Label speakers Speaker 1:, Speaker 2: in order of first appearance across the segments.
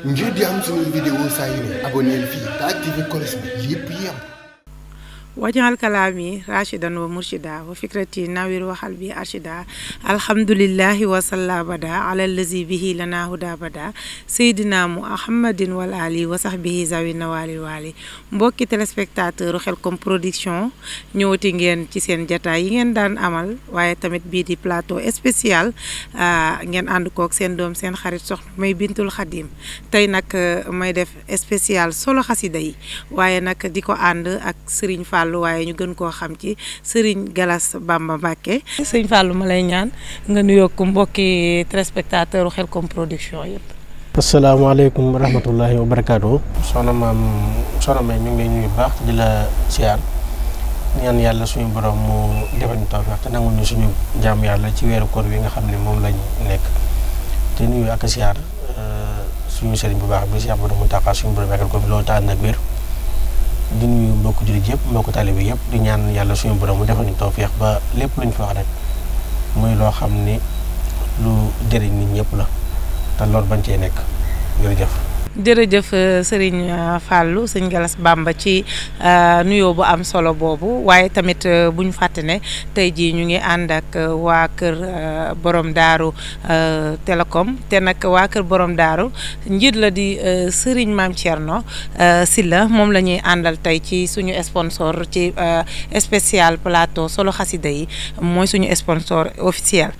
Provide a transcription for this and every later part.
Speaker 1: ngir di am suñu vidéo saa yu ne abonneel fii te activé cloche bi lépp yem.
Speaker 2: wajal kalaami rashidan wa murshida wa fikrati nawir waxal bi arshida alhamdulillahi wa salla bada ala allazi bihi lana huda bada seydina muhammadin wal ali wa sahbihi zawi nawali wali mbokki téléspectateur Khelcom Production ñëwati ngeen ci seen jataay yi ngeen daan amal waaye tamit bii di plateau spécial ngeen ànd kook seen doom seen xarit soxna May Bintul Khadim tey nag may def spécial solo xasida yi waaye nag di ko ànd ak Serigne Fall waaye ñu gën koo xam ci Serigne Gallas Bamba Mbacké. Serigne Fallou ma lay ñaan nga nuyoo ko mbokki téléspectateur Khelcom Production yëpp.
Speaker 3: asalaamaaleykum wa rahmatullahi wa barakaatu. soxna May ñu ngi lay nuyu baax di la siyaar ñaan yàlla suñu borom mu defal ñu tawfeex te nangul ñu suñu jaam yàlla ci weeru koor wi nga xam ne moom lañ nekk te nuyu ak siyaar suñu sëriñ bu baax bi si Abdou Mountakha suñu borom yàggal ko fi loolu taal nag wér. di nuyu mbokku jullit yëpp mbokku taalibe yëpp di ñaan yàlla suñu borom mu defal ñu tawfeex ba lépp luñ fi wax rek muy loo xam ni lu jëriñ nit ñëpp la te loolu bañ cee nekk jërëjëf.
Speaker 2: jërëjëf Serigne Fallou sëñ Gallas Bamba ci nuyoo bu am solo boobu waaye tamit bu ñu fàtte ne tey jii ñu ngi ànd ak waa kër borom daaru Télécom te nag waa kër borom daaru njiit la di Serigne Mame Thierno Sylla moom la ñuy àndal tey ci suñu sponsor ci spécial plateau solo xasida yi mooy suñu sponsor officiel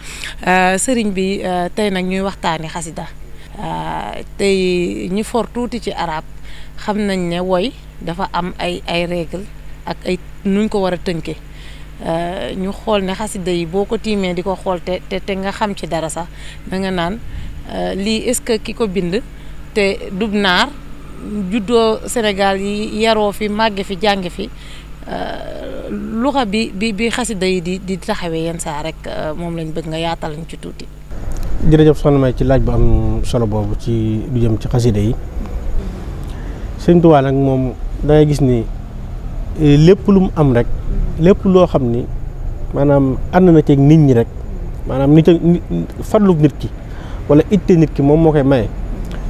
Speaker 2: Serigne bi tey nag ñuy waxtaani xasida tey ñi for tuuti ci arab xam nañ ne woy dafa am ay règle ak ay nuñ ko war a tënke ñu xool ne xasida yi boo ko tiimee di ko xool te nga xam ci dara sax da nga naan lii est-ce que ki ko bind te dub naar juddoo Sénégal yi yaroo fi màgge fi jànge fi luxa bi xasida yi di taxawee yenn saa rek moom lañ bëgg nga yaatal ñu ci tuuti.
Speaker 3: jërëjëf soxna May ci laaj bu am solo boobu ci lu jëm ci xasida yi Sëñ Tuubaa nag moom dangay gis ni lépp lu mu am rek lépp loo xam ni maanaam ànd na ceeg nit ñi rek maanaam nit farlu nit ki wala itte nit ki moom moo koy maye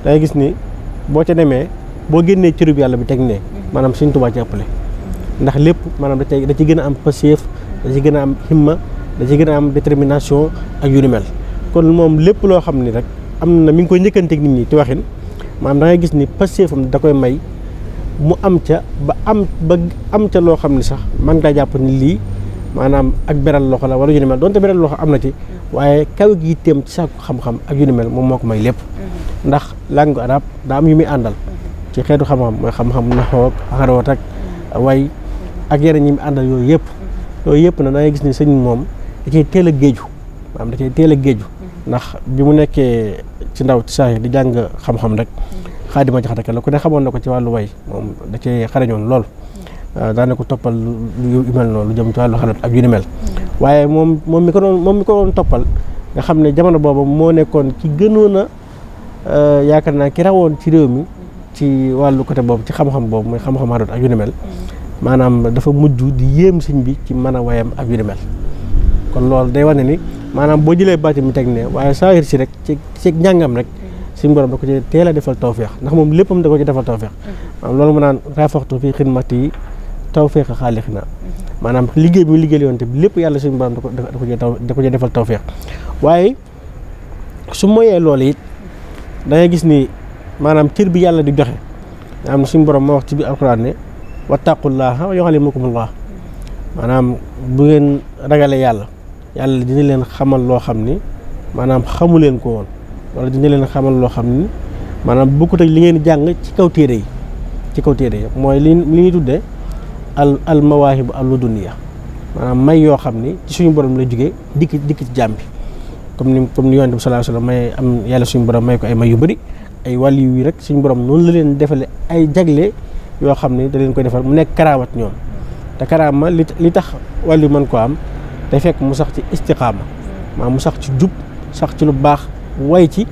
Speaker 3: dangay gis ni boo ca demee boo génnee cërub yàlla bi teg ne maanaam Sëñ Tuubaa ci ëppale ndax lépp maanaam da ci gën a am passeef da ci gën a am himma da ci gën a am détermination ak yu ni mel kon moom lépp loo xam ni rek am na mi ngi koy njëkkanteeg nit ñi ci waxin maanaam da ngay gis ni passeefam da koy may mu am ca ba am ca loo xam ni sax man ngaa jàpp ni lii maanaam ak beral loxo la wala yu ni mel donte beral loxo am na ci waaye kaw gi yitteem ci sàkku xam-xam ak yu ni mel moom moo ko may lépp ndax langue arab daa am yu muy àndal ci xeetu xam-xam mooy xam-xam naxoog xaroot ak way ak yeneen yi muy àndal yooyu yëpp na da ngay gis ni sëñ moom da cay teel a géeju maanaam da cay teel a géeju ndax bi mu nekkee ci ndaw ci saa di jàng xam-xam rek Xaadima Jaxate la ku ne xamoon na ko ci wàllu way moom da cee xarañoon lool daana ko toppal lu mel noonu lu jëm ci wàllu xalaat ak yu ni mel waaye moom mi ko doon toppal nga xam ne jamono boobu moo nekkoon ki gënoon a yaakaar naa ki rawoon ci réew mi ci wàllu côté boobu ci xam-xam boobu mooy xam-xam xalaat ak yu ni mel maanaam dafa mujj di yéem sëñ bi ci mën a wayam ak yu ni mel kon loolu day wane ni maanaam boo jëlee baati mi teg ne waaye saahir si rek ci njàngam rek suñu borom da ko ci teel a defal tawfeex ndax moom léppam da ko ci defal tawfeex maanaam loolu mu naan raafaxtu fii xidmati yi tawfeex xaalix na maanaam liggéey bi mu liggéey yoon te lépp yàlla suñu borom da ko ci defal tawfeex waaye su moyee loolu it da ngay gis ni maanaam cër bi yàlla di joxe am na suñu borom moo wax ci biir alxuraan ne wattaqullaaha wa yuallimukumullah maanaam bu ngeen ragalee yàlla dina leen xamal loo xam ni maanaam xamu leen ko woon wala dina leen xamal loo xam ni maanaam bokkut ak li ngeen jàng ci kaw téere yi mooy li ñuy tuddee al mawaahibu al-ladunniya maanaam may yoo xam ni ci suñu borom la jógee dikk ci jaam bi comme ni Yonent bi sallallahu alayhi wasallam may am yàlla suñu borom may ko ay may yu bëri ay wàll yu rek suñu borom noonu la leen defale ay jagle yoo xam ni da leen koy defal mu nekk karaamat ñoom te karaama li tax wàll yu mën koo am te fekk mu sax ci istiqaama maanaam mu sax ci jub sax ci lu baax way ci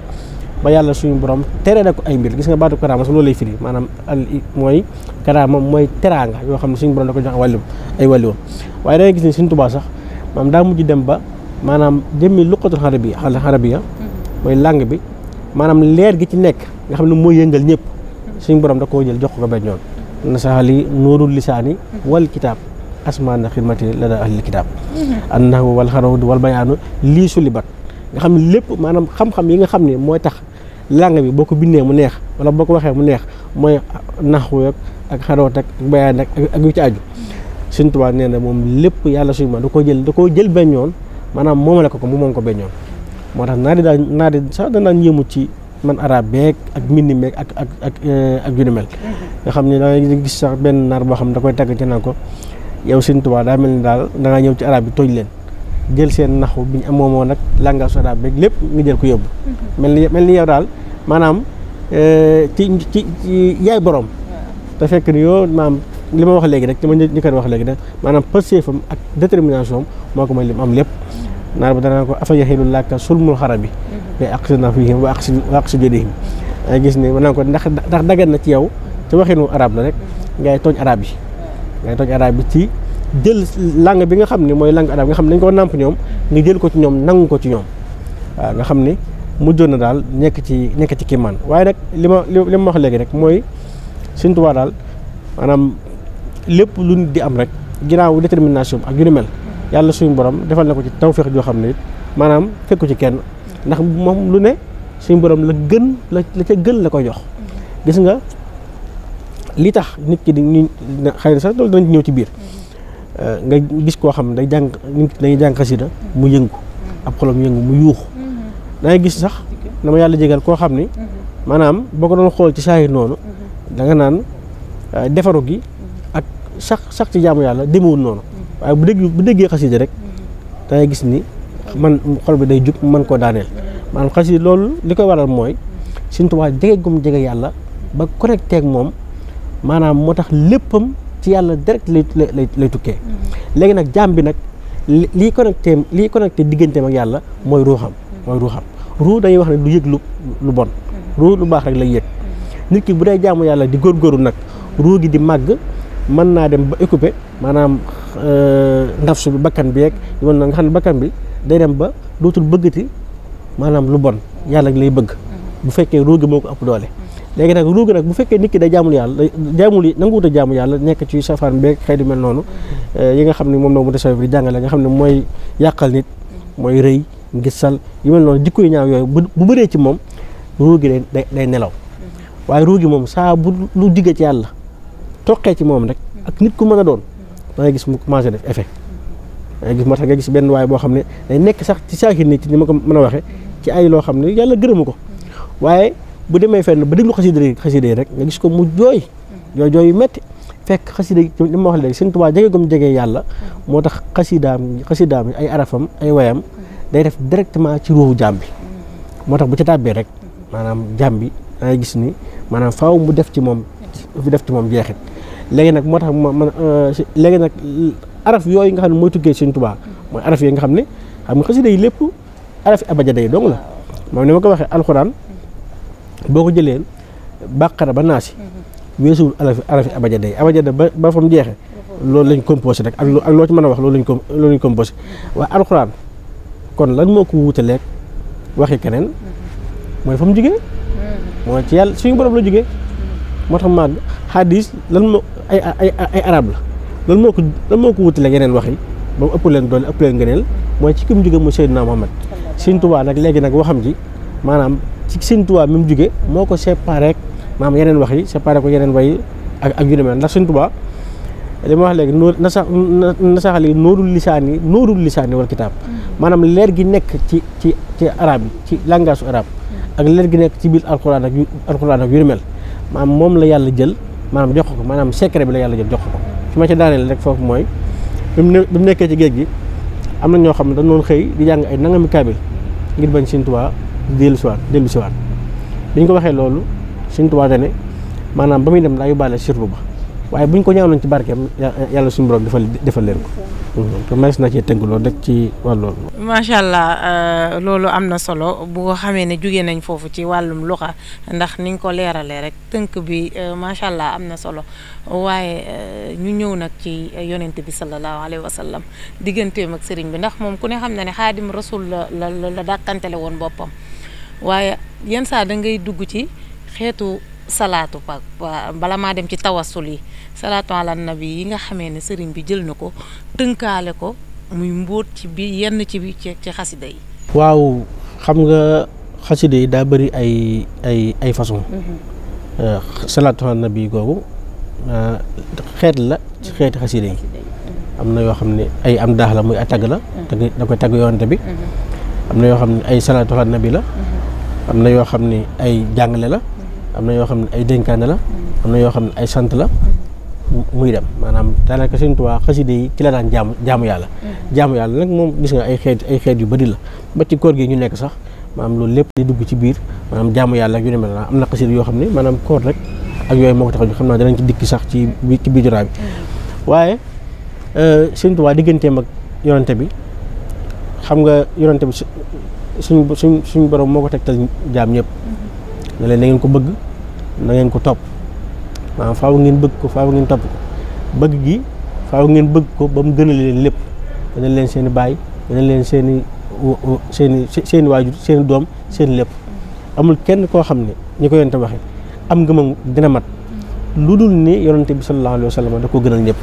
Speaker 3: ba yàlla suñu borom tere na ko ay mbir gis nga baatu karaama sax loolu lay firi maanaam mooy karaama mooy teraanga yoo xam ne suñu borom da ko jox ay wàlliwam waaye da ngay gis ne Sëñ Tuubaa sax maanaam daa mujj dem ba maanaam jëmmi luqatul xarabiya mooy langue bi maanaam leer gi ci nekk nga xam ne mooy yëngal ñëpp suñu borom da koo jël jox ko benn yoon nasaxali nuurul lisaani wal kitaab asmaana xidmati la da ahli kitaab annahu wal xarawd wal bayaanu lii sulibat nga xam ne lépp maanaam xam-xam yi nga xam ne mooy tax langue bi boo ko bindee mu neex wala boo ko waxee mu neex mooy naxwu ak xarawt ak bayaan ak yu ci aju Sëñ Tuubaa nee na moom lépp yàlla suñu ma da koo jël benn yoon maanaam moomale ko mu moom ko benn yoon moo tax naa di sax danaan yéemu ci man arab beeg ak mbind meeg ak yu ni mel nga xam ne da ngay gis sax benn naar boo xam ne da koy tagg ci naan ko yow Sëñ Tuubaa daa mel ni daal da ngaa ñëw ci arab bi toj leen jël seen naxu bi ñu amoo nag langage arab beeg lépp nga jël ko yóbbu mel ni yow daal maanaam ci yaay borom te fekk ni yow maam li ma wax léegi rek li ma ñu koy wax léegi rek maanaam passeefam ak détermination moo ko may li mu am lépp naar ba danaa ko afa yaxilu làkka sulmul xara bi mais aqsina fihim wa aqsi jadihim ay gis ni ma naan ko ndax dagan na ci yow ci waxinu arab la rek ngay tooñ arab yi ci jël langue bi nga xam ne mooy langue arab nga xam ne dañ ko nàmp ñoom nga jël ko ci ñoom nangu ko ci ñoom waaw nga xam ne mujjoon na daal nekk ci kiimaan waaye nag li ma wax léegi rek mooy Sëñ Tuubaa daal maanaam lépp lu nit di am rek ginnaaw détermination ak yu ni mel yàlla suñu borom defal na ko ci tawfeex joo xam ne it maanaam fekku ci kenn ndax moom lu ne suñu borom la ca gën la koy jox gis nga li tax nit ki di ñu xëy na sax loolu danañ ci ñëw ci biir nga gis koo xam ne dañuy jàng xasida mu yëngu ab xolam yëngu mu yuuxu dangay gis sax dama yàlla jégal koo xam ni maanaam boo ko doon xool ci saahir noonu da nga naan defaru gi ak sax ci jaamu yàlla demewul noonu waaye bu déggee xasida rek dangay gis ni man xol bi day jug mën koo daaneel maanaam xasida loolu li koy waral mooy Sëñ Tuubaa jege gum jege yàlla ba connecté ak moom maanaam moo tax léppam ci yàlla direct lay tukkee léegi nag jaam bi nag lii connecté digganteem ak yàlla mooy ruuxam ruu dañuy wax ne du yëg lu bon ruu lu baax rek lay yëg nit ki bu dee jaamu yàlla di góorgóorlu nag ruu gi di màgg mën naa dem ba occupé maanaam nafsu bi bakkan bi yeeg yu mel noonu nga xam ne bakkan bi day dem ba dootul bëggati maanaam lu bon yàlla lay bëgg bu fekkee ruu gi moo ko ëpp doole léegi nag ruu gi nag bu fekkee nit ki day jaamul yàlla nanguwut a jaamu yàlla nekk ci safaan beeg xëy di mel noonu yi nga xam ne moom la mu tasawuf di jàngale nga xam ne mooy yàqal nit mooy rëy ngisal yu mel noonu jikko yu ñaaw yooyu bu bëree ci moom ruu gi day nelaw waaye ruu gi moom saa bu lu digge ci yàlla toqee ci moom rek ak nit ku mën a doon da ngay gis mu commencé def effet da ngay gis moo tax nga gis benn waay boo xam ne day nekk sax ci saakir nit ni ma ko mën a waxee ci ay loo xam ne yàlla gërëmu ko waaye bu demee fenn ba déglu xasida yi rek nga gis ko mu jooy yu metti fekk xasida yi li ma wax léegi Sëñ Tuubaa jege gum jege yàlla moo tax xasidaam yi ay arafam ay wayam day def directement ci ruuxu jaam bi moo tax bu ci tàbbee rek maanaam jaam bi da ngay gis ni maanaam faaw mu def ci moom jeexit léegi nag moo tax léegi nag araf yooyu nga xam ne mooy tukkee Sëñ Tuubaa mooy araf yooyu nga xam ne xasida yi lépp arafi abajada yi dong la moom ni ma ko waxee alxuraan boo ko jëlee bàqara ba naasi weesuwul arafi abajada ba fa mu jeexee loolu lañ composé rek ak loo ci mën a wax loolu lañ composé waaye alxuraan kon lan moo ko wuutaleeg waxi keneen mooy fa mu jugee mooy ci yàlla suñu borom la jugee moo tax màgg xadis lan moo ay arab la lan moo ko wuutaleeg yeneen wax yi ba mu ëpp leen doole ëpp leen ngëneel mooy ci ki mu jugee mooy Seydina Muhammad Sëñ Tuubaa nag léegi nag waxam ji maanaam ci Sëñ Tuubaa mi mu jugee moo ko séparé ak maanaam yeneen wax yi séparé ko yeneen way ak yu demee ndax Sëñ Tuubaa li ma wax léegi nasaxali nóorul lisaani wal kitaab maanaam leer gi nekk ci arab yi ci langage su arab ak leer gi nekk ci biir alxuraan ak yu mel maanaam moom la yàlla jël maanaam jox ko maanaam secret bi la yàlla jël jox ko fi ma ci daaneel rek foofu mooy bi mu nekkee ci géej gi am na ñoo xam ne dañu doon xëy di jàng ay nangami kaabil ngir bañ Sëñ Tuubaa dellu siwaat bi ñu ko waxee loolu Sëñ Tuubaa dane maanaam ba muy dem daa yóbbaale sirru ba waaye buñ ko ñaanoon ci barkeem yàlla suñu borom defal leen ko mas na cee tënk loolu rek ci wàllu loolu.
Speaker 2: macha allah loolu am na solo bu ko xamee ne jóge nañ foofu ci wàllum luxa ndax niñ ko leeralee rek tënk bi macha allah am na solo waaye ñu ñëw nag ci yonent bi sallallahu alayhi wa sallam digganteem ak sëriñ bi ndax moom ku ne xam na ne xaadim rasul la dàkkantele woon boppam waaye yenn saa da ngay dugg ci xeetu salaatu bala maa dem ci tawassul yi salaatu ala nabi yi nga xamee ne sëriñ bi jël na ko tënkaale ko muy mbóot ci bi yenn ci xasida yi. waaw
Speaker 3: xam nga xasida yi daa bëri ay façon salaatu ala nabi googu xeet la ci xeeti xasida yi am na yoo xam ne ay am daax la muy ay tagg la da koy tagg yoonte bi am na yoo xam ne ay salaatu ala nabi la am na yoo xam ne ay jàngale la am na yoo xam ne ay dénkaane la am na yoo xam ne ay sant la muy dem maanaam daanaka Sëñ Tuubaa xasida yi ci la daan jaamu yàlla nag moom gis nga ay xeet yu bëri la ba ci koor gi ñu nekk sax maanaam loolu lépp di dugg ci biir maanaam jaamu yàlla ak yu ne mel am na xasida yoo xam ne maanaam koor rek ak yooyu moo ko tax xam naa danañ ci dikki sax ci biir jotaay bi waaye Sëñ Tuubaa digganteem ak yonante bi xam nga yonante bi suñ borom moo ko tegtal jaam ñëpp ne leen na ngeen ko bëgg na ngeen ko topp maanaam faaw ngeen bëgg ko faaw ngeen topp ko bëgg gi faaw ngeen bëgg ko ba mu gënal leen lépp gënal leen seen i baay gënal leen seen i waajur seen i doom seen lépp amul kenn koo xam ne ñi ko yonante waxee am ngëmam dina mat lu dul ni yonante bi sallallahu alayhi wa sallam da ko gënal ñëpp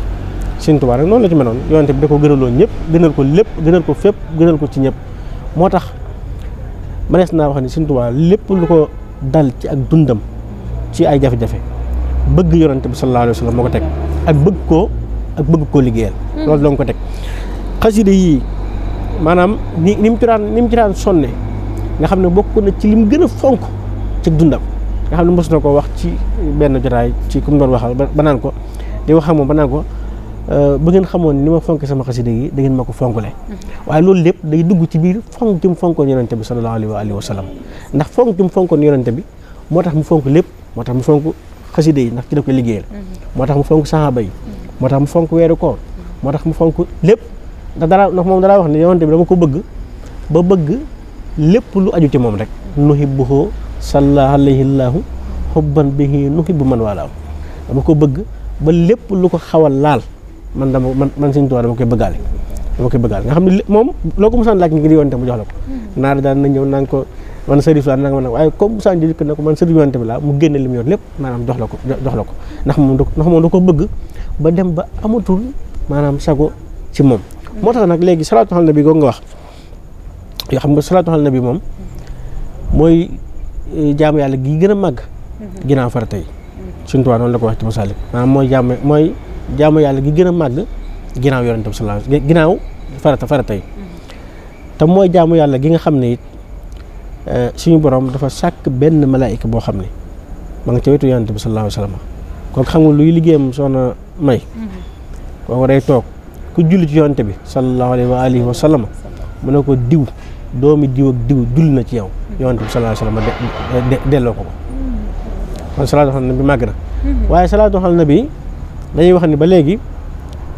Speaker 3: Sëñ Tuubaa rek noonu la ci meloon yonante bi da ko gënaloon ñëpp gënal ko lépp gënal ko fépp gënal ko ci ñëpp moo tax manees naa wax ni Sëñ Tuubaa lépp lu ko dal ci ak dundam ci ay jafe-jafe bëgg yonante bi sallallahu alayhi wa sallam moo ko teg ak bëgg koo liggéeyal loolu dong ko teg xasida yii maanaam ni mu ci daan sonne nga xam ne bokk na ci lim gën a fonk ci dundam nga xam ne mos na ko wax ci benn jotaay ci ku mu doon waxal ba naan ko di wax moom ba naan ko bu ngeen xamoon ni ma fonk sama xasida yi da ngeen ma ko fonkle waaye loolu lépp day dugg ci biir fonk ci mu fonkoon yonante bi sallallahu alayhi wa sallam ndax fonk ci mu fonkoon yonante bi moo tax mu fonk lépp moo tax mu fonk xasida yi ndax ci da koy liggéeyal moo tax mu fonk saxaaba yi moo tax mu fonk weeru koor moo tax mu fonk lépp ndax moom dalaa wax ne yonante bi dama ko bëgg ba bëgg lépp lu aju ci moom rek nuhibbuhu sallallahu alayhi llaahu hubban bihi nuhibbu man walaahu dama ko bëgg ba lépp lu ko xawal laal man Sëñ Tuubaa dama koy bëggaale nga xam ne moom loo ko mosaan laaj ngir yonante mu jox la ko naar daan na ñëw naan ko man sërif laa nanga ma nag waaye comme mosaan jëkk na ko man sërif yonante bi laa mu génne li mu yor lépp maanaam jox la ko ndax moom da ko bëgg ba dem ba amatul maanaam sago ci moom moo tax nag léegi salaatu ala nabi googu nga wax yoo xam nga salaatu ala nabi moom mooy jaamu yàlla gi gën a màgg ginnaaw farata yi Sëñ Tuubaa noonu la ko wax ci Masaalik maanaam mooy jaamu yàlla gi gën a màgg ginnaaw yonante bi sallallahu alayhi wasallam ginnaaw farata yi te mooy jaamu yàlla gi nga xam ne it suñu borom dafa sàkk benn malaayika boo xam ne ma nga ca wetu yonante bi sallallahu alayhi wasallam kooku xam nga luy liggéeyam soxna May kooku day toog ku julli ci yonante bi sallallahu alayhi wa alihi wa sallam mu ne ko diw doomi diw ak diw julli na ci yow yonante bi sallallahu alayhi wasallam delloo ko kon salaatu ala nabi màgg na waaye salaatu ala nabi dañuy wax ni ba léegi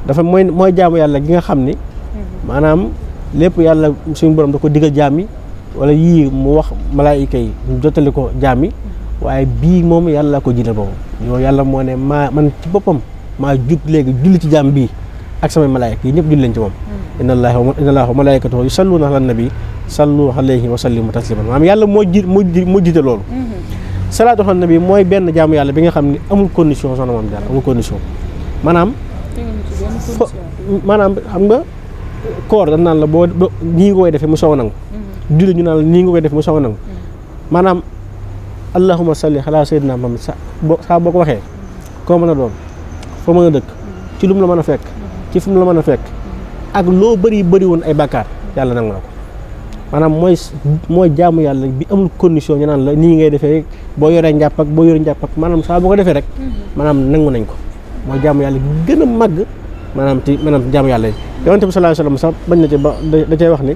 Speaker 3: dafa mooy jaamu yàlla gi nga xam ni maanaam lépp yàlla suñu borom da ko digal jaam yi wala yii mu wax malaayika yi ñu jottali ko jaam yi waaye bii moom yàlla ko jiital boobu yow yàlla moo ne man ci boppam maa jug léegi julli ci jaam bii ak samay malaayika yi ñëpp julli leen ci moom inna allaha wa malaikatahu yusalluna ala nabi sallu alayhi wa sallimu tasliman maanaam yàlla moo jiite loolu salaatu ala nabi mooy benn jaamu yàlla bi nga xam ne amul condition soxna moom daal amul condition maanaam xam nga koor dañ naan la boo nii nga koy defee mu soog a nangu julli ñu naan la nii nga koy defee mu soog a nangu maanaam allahumma salli ala sayyidina Muhammad saa boo ko waxee koo mën a doon foo mën a dëkk ci lu mu la mën a fekk ci fu mu la mën a fekk ak loo bëri woon ay bàkkaar yàlla nangu na ko maanaam mooy jaamu yàlla bi amul condition ñu naan la nii ngay defee boo yoree njàpp ak boo yoree njàpp ak maanaam saa boo ko defee rek maanaam nangu nañ ko mooy jaamu yàlla gi gën a màgg maanaam jaamu yàlla yi yonent bi sallallahu alayhi wasallam sax bañ na ci ba da cay wax ne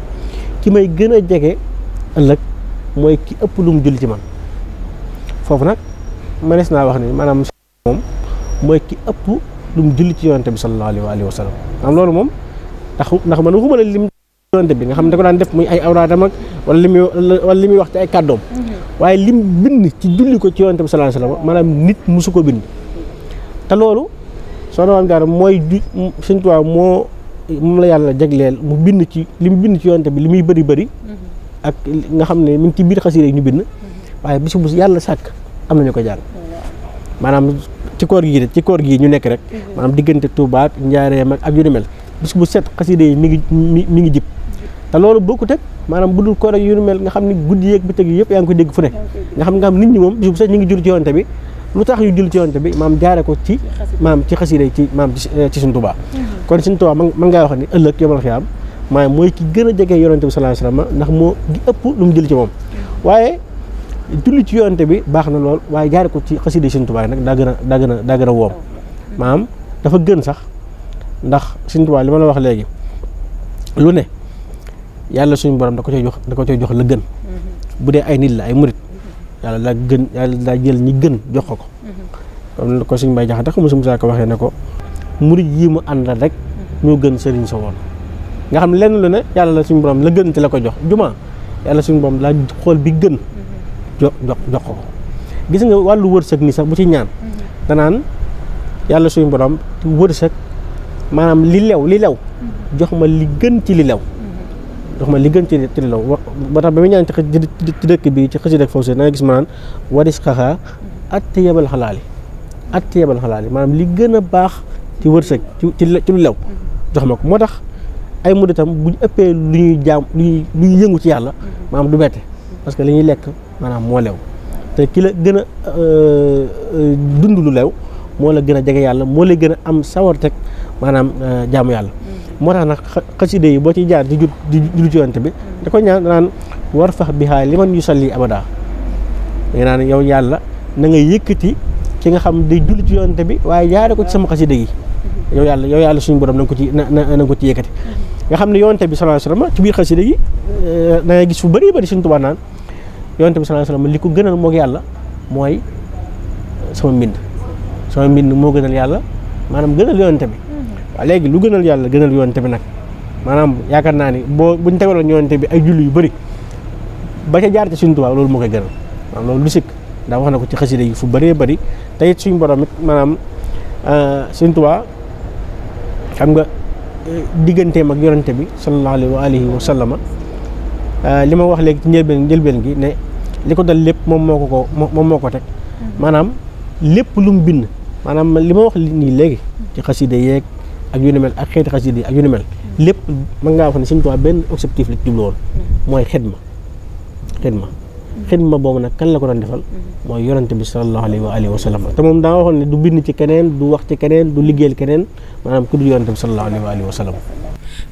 Speaker 3: ki may gën a jege ëllëg mooy ki ëpp lu mu julli ci man foofu nag mënees naa wax ni maanaam moom mooy ki ëpp lu mu julli ci yonent bi sallallahu alayhi wa sallam am loolu moom ndax man waxuma la lim yonent bi nga xam ne da ko daan def muy ay awraatam ak wala li muy wax ci ay kàddoom waaye lim bind ci julli ko ci yonent bi sallallahu alayhi wa sallam maanaam nit musu ko bind te loolu soo doon gaar mooy Sëñ Tuubaa moom la yàlla jagleel mu bind ci li mu bind ci yonent bi li muy bëri ak nga xam ne mi ngi ci biir xasida yi ñu bind waaye bis bu yàlla sàkk am nañu ko jàng maanaam ci koor gii ñu nekk rek maanaam diggante Touba ak Njaaréem ak yu ni mel bis bu set xasida yi mi ngi jib te loolu bokkut ak maanaam bu dul koor ak yu ni mel nga xam ne guddi yeeg bëccëg yëpp yaa ngi koy dégg fu ne nga xam nit ñi moom bis bu set ñu ngi jul ci yonte bi lu tax ñu jul ci yonte bi maam jaare ko ci maam ci xasida yi ci maam ci Sëriñ Tuubaa kon Sëriñ Tuubaa mën ngaa wax ni ëllëg yomal xiyaam maanaam mooy ki gën a jege yonente bi sallallahu alayhi wasallam ndax moo gi ëpp lu mu jël ci moom waaye julli ci yonte bi baax na lool waaye jaare ko ci xasida yi Sëriñ Tuubaa nag daa gën a woom maanaam dafa gën sax ndax Sëriñ Tuubaa li ma la wax léegi lu ne yàlla suñu borom da ko cay jox la gën bu dee ay nit la ay murit yàlla daa jël ñi gën jox ko comme ko suñu Mbay Jaxate xam Musaa ko waxee ne ko murit yi mu àndal rek ñoo gën sëriñ sa woon nga xam ne lenn lu ne yàlla la suñu borom la gën te la ko jox juma yàlla suñu borom laa xool bi gën jox ko gis nga wàllu wërsëg ni sax bu ci ñaan danaan yàlla suñu borom wërsëg maanaam li lew jox ma li gën ci li lew jox ma li gën ci li lew ba tax ba muy ñaan ci dëkk bi ci xësi dëkk foofu da nga gis ma naan waris xaxaa at yebal xalaali maanaam li gën a baax ci wërsëg ci lu lew jox ma ko moo tax ay muritam bu ñu ëppee lu ñuy yëngu ci yàlla maanaam du bette parce que li ñuy lekk maanaam moo lew te ki la gën a dund lu lew moo la gën a jege yàlla moo la gën a am sawarteg maanaam jaamu yàlla moo tax nag xaside yi boo ci jaar di julli ci yonte bi da ko ñaan naan war fax bi xaay li man yu salli abada da nga naan yow yàlla na nga yëkkati ki nga xam day julli ci yonte bi waaye jaare ko ci sama xaside yi yow yàlla suñu borom na nga ko ci yëkkati nga xam ne yonte bi sallallahu alayhi wasallam ci biir xaside yi da ngay gis fu bëri Sëriñ Tuubaa naan yonte bi sallallahu alayhi wasallam li ko gënal moog yàlla mooy sama mbind moo gënal yàlla maanaam gënal yonte bi waaw léegi lu gënal yàlla gënal yonte bi nag maanaam yaakaar naa ni buñ tegaloon yonte bi ay julli yu bëri ba ca jaar ci Sëriñ Tuubaa loolu moo koy gënal maanaam loolu du sikk ndax wax na ko ci xasida yi fu bëree bëri te it suñu borom it maanaam Sëriñ Tuubaa xam nga digganteem ak yonente bi sallallahu alayhi wa sallama li ma wax léegi ci njëlbeen gi ne li ko dal lépp moom moo ko teg maanaam lépp lu mu bind maanaam li ma wax nii léegi ci xasida yeeg ak yu ni mel ak xeeti xasida yi ak yu ni mel lépp mën ngaa wax ne Sëriñ Tuubaa benn objectif la ci jublu woon mooy xidma boobu nag kan la ko doon defal mooy yonente bi sallallahu alayhi wa sallam te moom daa waxoon ne du bind ci keneen du wax ci keneen du liggéeyal keneen maanaam ku dul yonente bi sallallahu alayhi wa sallam.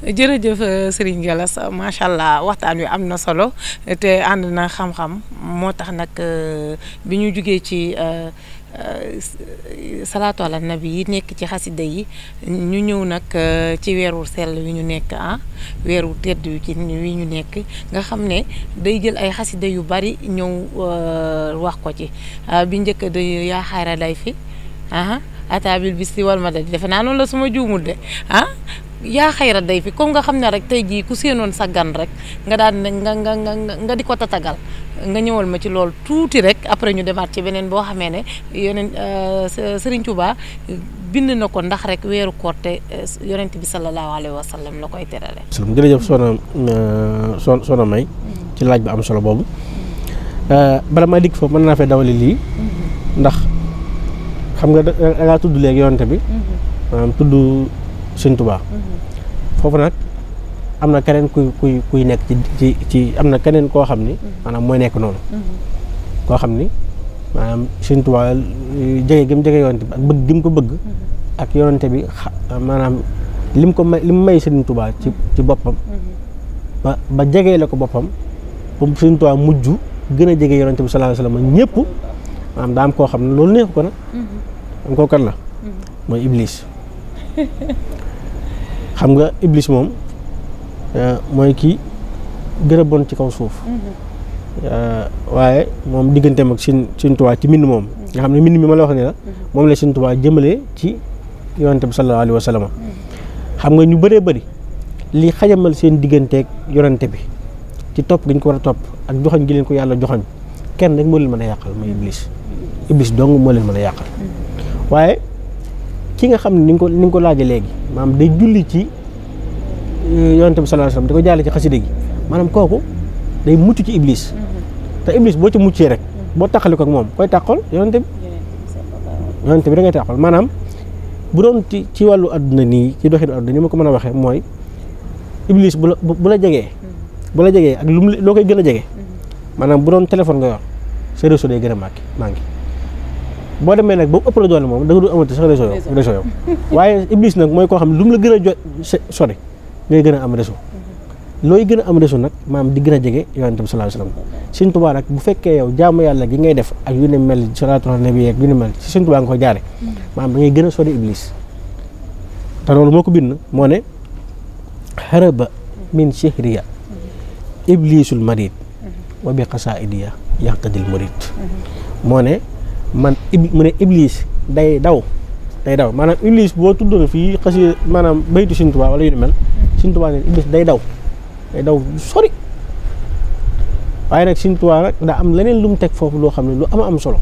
Speaker 2: jërëjëf Serigne Gallas macha allah waxtaan wi am na solo te ànd na xam-xam moo tax nag bi ñu jugee ci salaatu ala nabi yi nekk ci xasida yi ñu ñëw nag ci weeru sell wi ñu nekk weeru tedd wi ci wi ñu nekk nga xam ne day jël ay xasida yu bari ñëw wax ko ci bi njëkk de yaa xayra day fi ataabil bis si wal ma dadi defe naa noonu la suma juumul de yaa xayra day fi comme nga xam ne rek tey jii ku séenoon sa gan rek nga daan nga di ko tatagal nga ñëwal ma ci loolu tuuti rek après ñu demaat ci beneen boo xamee ne yeneen Sëriñ Tuubaa bind na ko ndax rek weeru koor te yonent bi sallallahu alayhi wa sallam la koy terale.
Speaker 3: jërëjëf soxna May ci laaj bi am solo boobu bala ma dikk foofu mën naa fee dawali lii ndax xam nga da ngaa tudd léegi yonent bi maanaam tudd Sëriñ Tuubaa foofu nag am na keneen kuy nekk ci am na keneen koo xam ni maanaam mooy nekk noonu koo xam ni maanaam Sëriñ Tuubaa jege gi mu jege yonente bi ak bëgg gi mu ko bëgg ak yonente bi maanaam li mu may Sëriñ Tuubaa ci boppam ba jegee la ko boppam ba Sëriñ Tuubaa mujj gën a jege yonente bi sallallahu alayhi wasallam ñëpp maanaam daa am koo xam ne loolu neexu ko nag am koo kan la mooy Iblis xam nga Iblis moom mooy kii gën a bon ci kaw suuf waaye moom digganteem ak Sëriñ Tuubaa ci mbind moom nga xam ne mbind mi ma la wax ne la moom la Sëriñ Tuubaa jëmale ci yonente bi sallallahu alayhi wa sallam xam nga ñu bëree bëri li xajamal seen digganteeg yonente bi ci topp gi ñu ko war a topp ak joxoñ gi leen ko yàlla joxoñ kenn rek moo leen mën a yàqal mooy Iblis dong moo leen mën a yàqal waaye ki nga xam ne ni nga ko laajee léegi maanaam day julli ci yonente bi sallallahu alayhi wasallam di ko jaale ci xasida gi maanaam kooku day mucc ci Iblis te Iblis boo ci muccee rek boo tàqali ko ak moom koy tàqal yonente bi da ngay tàqal maanaam bu doon ci wàllu adduna nii ci doxinu adduna ni ma ko mën a waxee mooy iblis bu la jegee ak loo koy gën a jege maanaam bu doon téléphone nga yor sa réseau day gën a manqué boo demee nag ba ëpp la doole moom da nga du amati sax réseau yow waaye iblis nag mooy koo xam ne lu mu la gën a sori ngay gën a am réseau looy gën a am réseau nag maanaam di gën a jege yonent bi sallallahu alayhi wasallam Sëñ Tuubaa nag bu fekkee yow jaamu yàlla gi ngay def ak yu ne mel salaatu ala nabi ak yu ne mel ci Sëñ Tuubaa nga ko jaare maanaam da ngay gën a sori iblis te loolu moo ko bind moo ne haraba min shihriya iblisul marid wa bi qasaidiya yaqtadil murid moo ne mu ne iblis day daw maanaam iblis boo tuddoon fii xasi maanaam baytu Sëñ Tuubaa wala yu ne mel Sëñ Tuubaa ne iblis day daw sori waaye nag Sëñ Tuubaa nag daa am leneen lu mu teg foofu loo xam ne lu am solo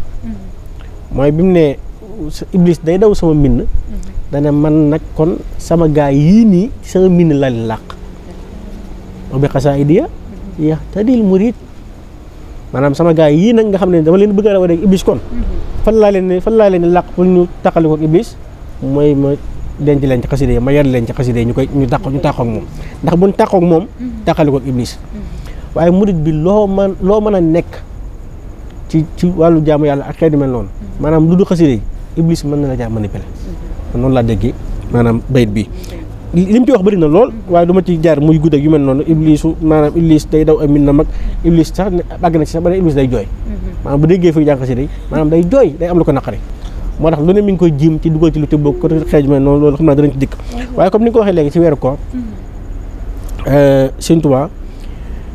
Speaker 3: mooy bi mu ne iblis day daw sama mbind dana man nag kon sama gaa yii nii sama mbind la leen làq wa bi qasaidiya yahtadil murid maanaam sama gaa yii nag nga xam ne dama leen bëgg a raw rek iblis kon fan laa leen làq pour ñu taqali ko iblis mooy ma denc leen ci xasida yi ma yar leen ci xasida yi ñu tàqoo ak moom ndax buñ tàqoo ak moom tàqali ko iblis waaye murid bi loo mën a nekk ci wàllu jaamu yàlla ak xeetu mel noonu maanaam lu du xasida yi iblis mën na la jaa manipuler noonu laa déggee maanaam bayit bi li mu ci wax bëri na lool waaye du ma ci jaar muy gudd ak yu mel noonu iblis day daw ay min na mag iblis sax àgg na ci sax ba ne iblis day jooy maanaam bu déggee fi jàng xasida yi maanaam day jooy day am lu ko naqari moo tax lu ne mi ngi koy jiim ci dugal ci lu te bokk ko xeej mel noonu loolu xam naa danañ ci dikk waaye comme ni nga ko waxee léegi ci weeru koor Sëñ Tuubaa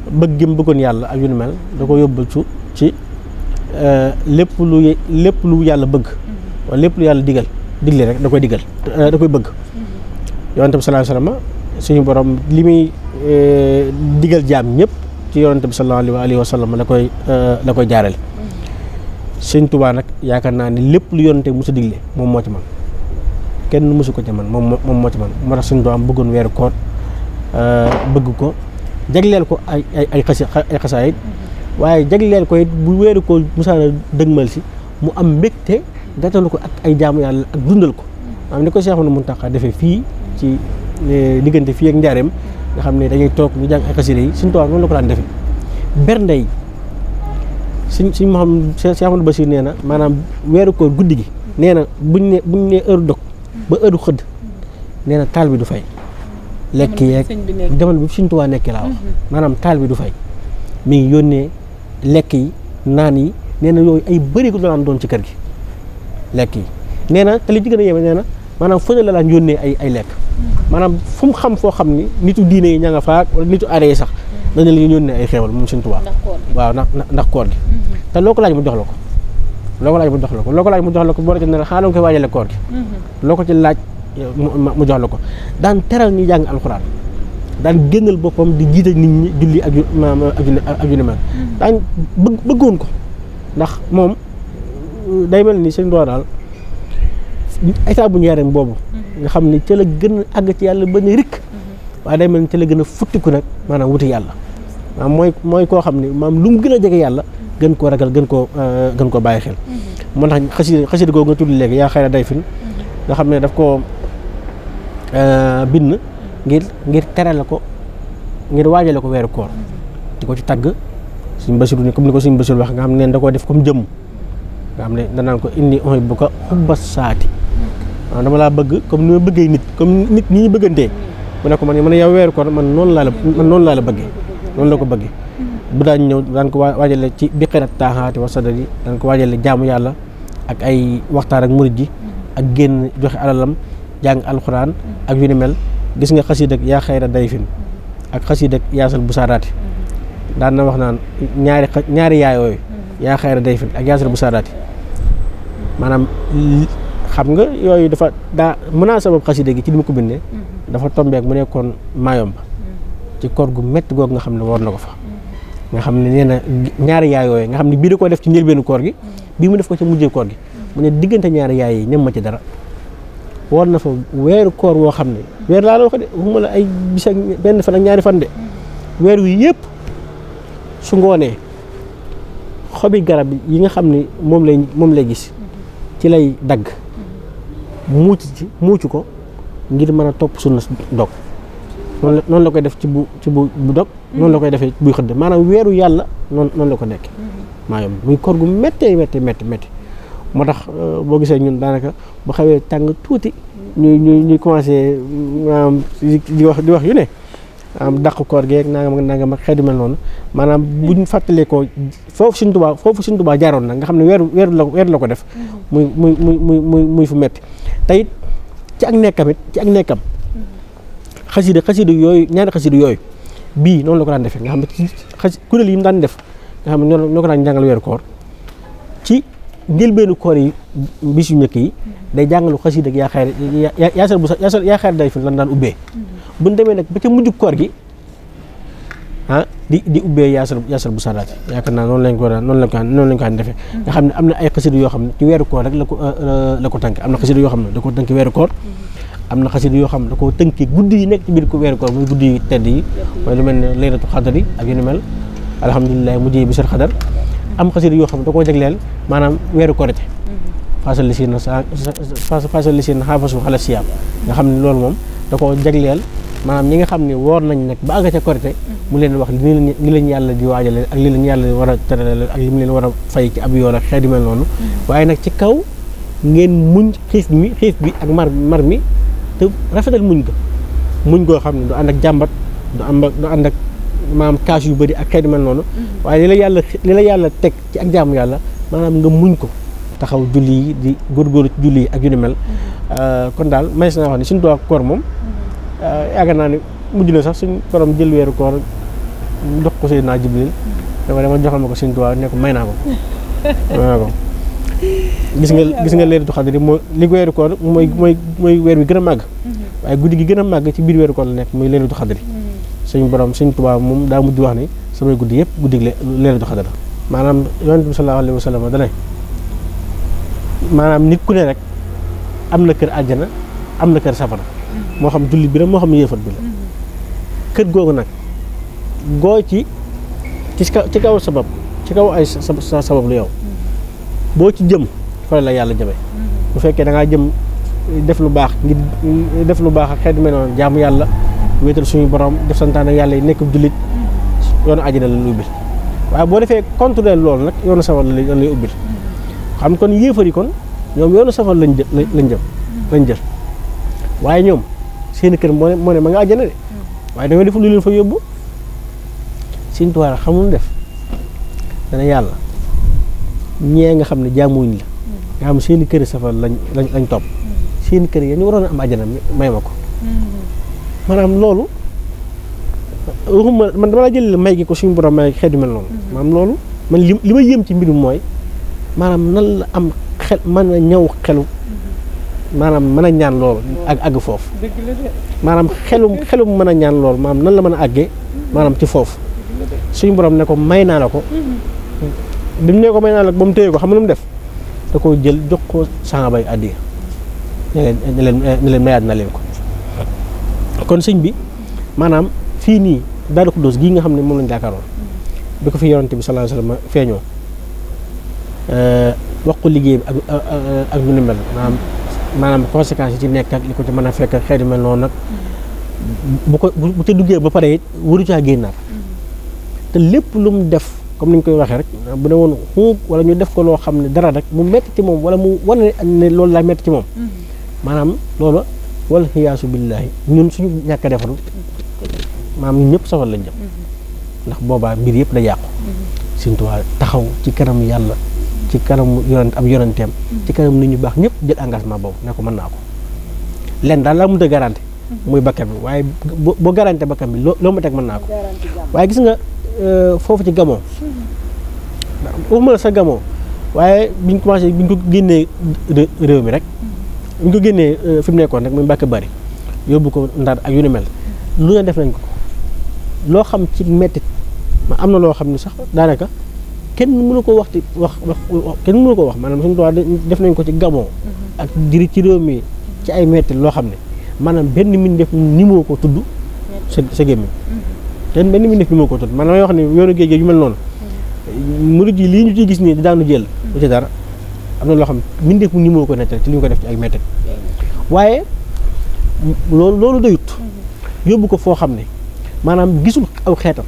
Speaker 3: bëgg gi mu bëggoon yàlla ak yu ni mel da ko yóbbal ci lépp lu yàlla bëgg wala lépp lu yàlla digle rek da koy digal da koy bëgg yonent bi sallallahu alayhi wasallam suñu borom li muy digal jaam ñëpp ci yonent bi sallallahu alayhi wasallam la koy jaarale Sëñ Tuubaa nag yaakaar naa ne lépp lu yonent musu digle moom moo ci man kenn musu ko ci man moom moo ci man moo tax Sëñ Tuubaa bëggoon weeru koor bëgg ko jagleel ko ay xasaayit waaye jagleel ko it bu weeru ko musaana dëgmal si mu am mbégte gàttalu ko ak ay jaamu yàlla ak dundal ko am ni ko Seexul Muntaxa defee fii ci diggante fii ak Njaareem nga xam ne dañuy toog ñu jàng ay xasida yi Sëñ Tuubaa noonu la ko daan defee bernde yi suñ ma xam Cheikh Amadou Bassir nee na maanaam weeru koor guddi gi nee na buñ ne heure dog ba heure xëdd nee na taal bi du fay lekk yeeg jamono bi Sëñ Tuubaa nekkee laa wax maanaam taal bi du fay mi ngi yónnee lekk yi naan yi nee na yooyu ay bëri ko daan doon ci kër gi lekk yi nee na te li ci gën a yéeme nee na maanaam fu ne la daan yónnee ay lekk maanaam fu mu xam foo xam ni nitu diine yi ña nga faak wala nitu aada yi sax dañu la yónnee ay xeewal moom Sëñ Tuubaa waaw ndax koor gi te loo ko laaj mu jox la ko loo ko laaj mu jox la ko boo ci ne la xanaa danga koy waajale koor gi loo ko ci laaj mu jox la ko daan teral ñi jàng alxuraan daan génnal boppam di jiite nit ñi julli ak yu ne mel daan bëggoon ko ndax moom day mel ni Sëñ Tuubaa daal état bu Njaaréem boobu nga xam ni ca la gën a àgg ci yàlla ba ne rikk waaye day mel ni ca la gën a futtiku nag maanaam wuti yàlla maanaam mooy koo xam ni maanaam lu mu gën a jege yàlla gën koo ragal gën koo bàyyi xel moo tax xasida googu nga tudd léegi yaa xayra day fin nga xam ne daf koo bind ngir terale ko ngir waajale ko weeru koor di ko ci tagg Sëñ Basiru ni comme ni ko Sëñ Basiru wax nga xam ne da koo def comme jëmm nga xam ne danaan ko inni uhibbuka hubba saati waaw dama laa bëgg comme ni ma bëggee nit comme nit ñi ñu bëggantee mu ne ko man yow weeru koor man noonu laa la bëggee noonu la ko bëggee bu daan ñëw daan ko waajale ci biqirat taaxaati wa sadari daan ko waajale jaamu yàlla ak ay waxtaan ak murid ji ak génn joxe alalam jàng alxuraan ak yu ni mel gis nga xasiid ak yaa xayra dayfin ak xasiid ak yaasal bu saadaati daan na wax naan ñaari yaayooyu yaa xayra dayfin ak yaasal bu saadaati maanaam xam nga yooyu dafa daa munaasabab xasiida gi ci li ma ko bindee dafa tombeek mu nekkoon Mayomba ci koor gu métti googu nga xam ne war na ko fa nga xam ne nee na ñaari yaay yooyu nga xam ne bii da koo def ci njëlbeenu koor gi bii mu def ko ci mujjee koor gi mu ne diggante ñaari yaay yi ñem ma ci dara war na fa weeru koor woo xam ne weer laa la wax de waxuma la ay bis ak benn fan ak ñaari fan de weer wi yëpp su ngoonee xobi garab yi nga xam ne moom lay gis ci lay dagg muucu ko ngir mën a topp sunna dog noonu la koy def ci bu dog noonu la koy defee buy xëdd maanaam weeru yàlla noonu la ko nekk maa yom muy koor gu méttee moo tax boo gisee ñun daanaka bu xawee tàng tuuti ñuy commencé di wax yu ne dàq koor geeg nangam ak xeetu mel noonu maanaam buñ fàttalee ko foofu Sëñ Tuubaa jaaroon na nga xam ne weeru la ko def muy fu metti te it ci ak nekkam xasida yooyu ñaari xasida yooyu bii noonu la ko daan defee nga xam ne kuréel yi mu daan def nga xam ne ñoo ko daan jàngal weeru koor ci njëlbeenu koor yi bis yu njëkk yi day jàngalu xasida ak yaa xayr day fi lan daan ubbee buñ demee nag ba ca mujj koor gi di ubbee yaasal bu sadaati yaakaar naa noonu lañ ko daan defee nga xam ne am na ay xasida yoo xam ne ci weeru koor rek la ko tënk am na xasida yoo xam ne da ko tënk weeru koor am na xasida yoo xam ne da koo tënki guddi yi nekk ci biir ko weeru koor muy guddi yi tedd yi mooy lu mel ne laylatu xadar yi ak yu ni mel alhamdulilah mujjee bi sar xadar am xasida yoo xam ne da koo jagleel maanaam weeru korite fasal li seen xaafasu xala siyaam nga xam ne loolu moom da koo jagleel maanaam ñi nga xam ne woor nañ nag ba àgg ca korite mu leen wax li leen yàlla di waajale ak li leen yàlla war a terale ak li mu leen war a fay ci ab yoon ak xeet yu mel noonu waaye nag ci kaw ngeen muñ xiif bi ak mar mi te rafetal muñ goo xam ne du ànd ak jàmbat du ànd ak maanaam kaas yu bëri ak xeet yu mel noonu waaye li la yàlla teg ci ak jaamu yàlla maanaam nga muñ ko taxaw julli yi di góorgóorlu ci julli yi ak yu ni mel kon daal may naa wax ne suñu doog koor moom yaakaar naa ne mujj na sax suñ borom jël weeru koor dox ko Seydina Jibril dama joxal ma ko suñu tubaab ne ko may naa ko gis nga leeratu xadri mooy li weeru koor mooy weer wi gën a màgg waaye guddi gi gën a màgg ci biir weeru koor la nekk muy leeratu xadri suñu borom suñu tubaab moom daa mujj wax ni samay guddi yëpp guddi leeratu xadri maanaam yonent bi sallallahu alayhi wa sallam dane maanaam nit ku ne rek am na kër àjjana am na kër safara moo xam julli bi la moo xam yéefat bi la kër googu nag goo ci kaw sabab ci kaw ay sabab lu yow boo ci jëm fa la yàlla jëmee bu fekkee da ngaa jëm def lu baax ngir def lu baax ak xeet mel noonu jaamu yàlla wéetal suñu borom def santaane yàlla yi nekk jullit yoonu àjjana la lay ubbil waaye boo defee contrôler loolu nag yoonu safar la lay ubbil xam kon yéefar yi kon ñoom yoonu safar lañ jël waaye ñoom seen kër moo ne ma nga àjjana de waaye dañoo def lu leen fa yóbbu Sëñ Tuubaa xamul def dana yàlla ñee nga xam ne jaamuñ la nga xam seen kër safar lañ topp seen kër yi ñu waroon a am àjjana may ma ko maanaam loolu waxuma man dama la jël may gi ko suñu borom may xeet yu mel noonu maanaam loolu man li ma yëm ci mbirum mooy maanaam nan la am xel mën a ñëw xelu maanaam mën a ñaan loolu ak àgg foofu maanaam xelum mën a ñaan loolu maanaam nan la mën a àggee maanaam ci foofu suñu borom ne ko may naa la ko bi mu ne ko may naa la ko ba mu téye ko xam nga lu mu def da koo jël jox ko saxaaba yi addiya ne leen mayaat na leen ko kon sëñ bi maanaam fii nii Daaru Xudoos gii nga xam ne moom lañ jaakaaroon bi ko fi yonent bi sallallahu alayhi wasallam feeñoo wax ko liggéey bi ak ñu ni mel maanaam conséquences yi ci nekk ak li ko ci mën a fekk xeeti mel noonu nag bu ca duggee ba pare it waru caa génnaat te lépp lu mu def comme ni ñu koy waxee rek bu ne woon xuub wala ñu def ko loo xam ne dara rek mu metti ci moom wala mu wane ne loolu laa metti ci moom maanaam loolu wala xiyaasu billaahi ñun suñu ñàkk a defaru maanaam ñun ñëpp safar lañ jëm ndax boobaa mbir yëpp da yàqu Sëñ Tuubaa taxaw ci kanam yàlla ci kanam ab yonenteem ci kanam nit ñu baax ñëpp jël engagement boobu ne ko mën naa ko len daal laa mënut a garanti muy bakkan bi waaye boo garanti bakkan bi loo ma teg mën naa ko waaye gis nga foofu ci gamoo waxuma la sa gamoo waaye biñ ko génnee réew mi rek biñ ko génnee fi mu nekkoon rek muy Mbàkke Bari yóbbu ko Ndar ak yu ni mel lu ne def nañ ko loo xam ci mettit ma am na loo xam ne sax daanaka kenn mënu ko wax kenn mënu ko wax maanaam suñu doon def nañ ko ci gamoo ak diri ci réew mi ci ay mettit loo xam ne maanaam benn min def ni moo ko tudd sa gémmiñ kenn benn min def ni moo ko tudd maanaam may wax ne yoonu géej yu mel noonu murid yi lii ñu ciy gis nii di daanu jël lu ci dara am na loo xam mbindeef mu ni moo ko nettal ci li ñu ko def ci ay métti waaye loolu doyut yóbbu ko foo xam ne maanaam gisul aw xeetam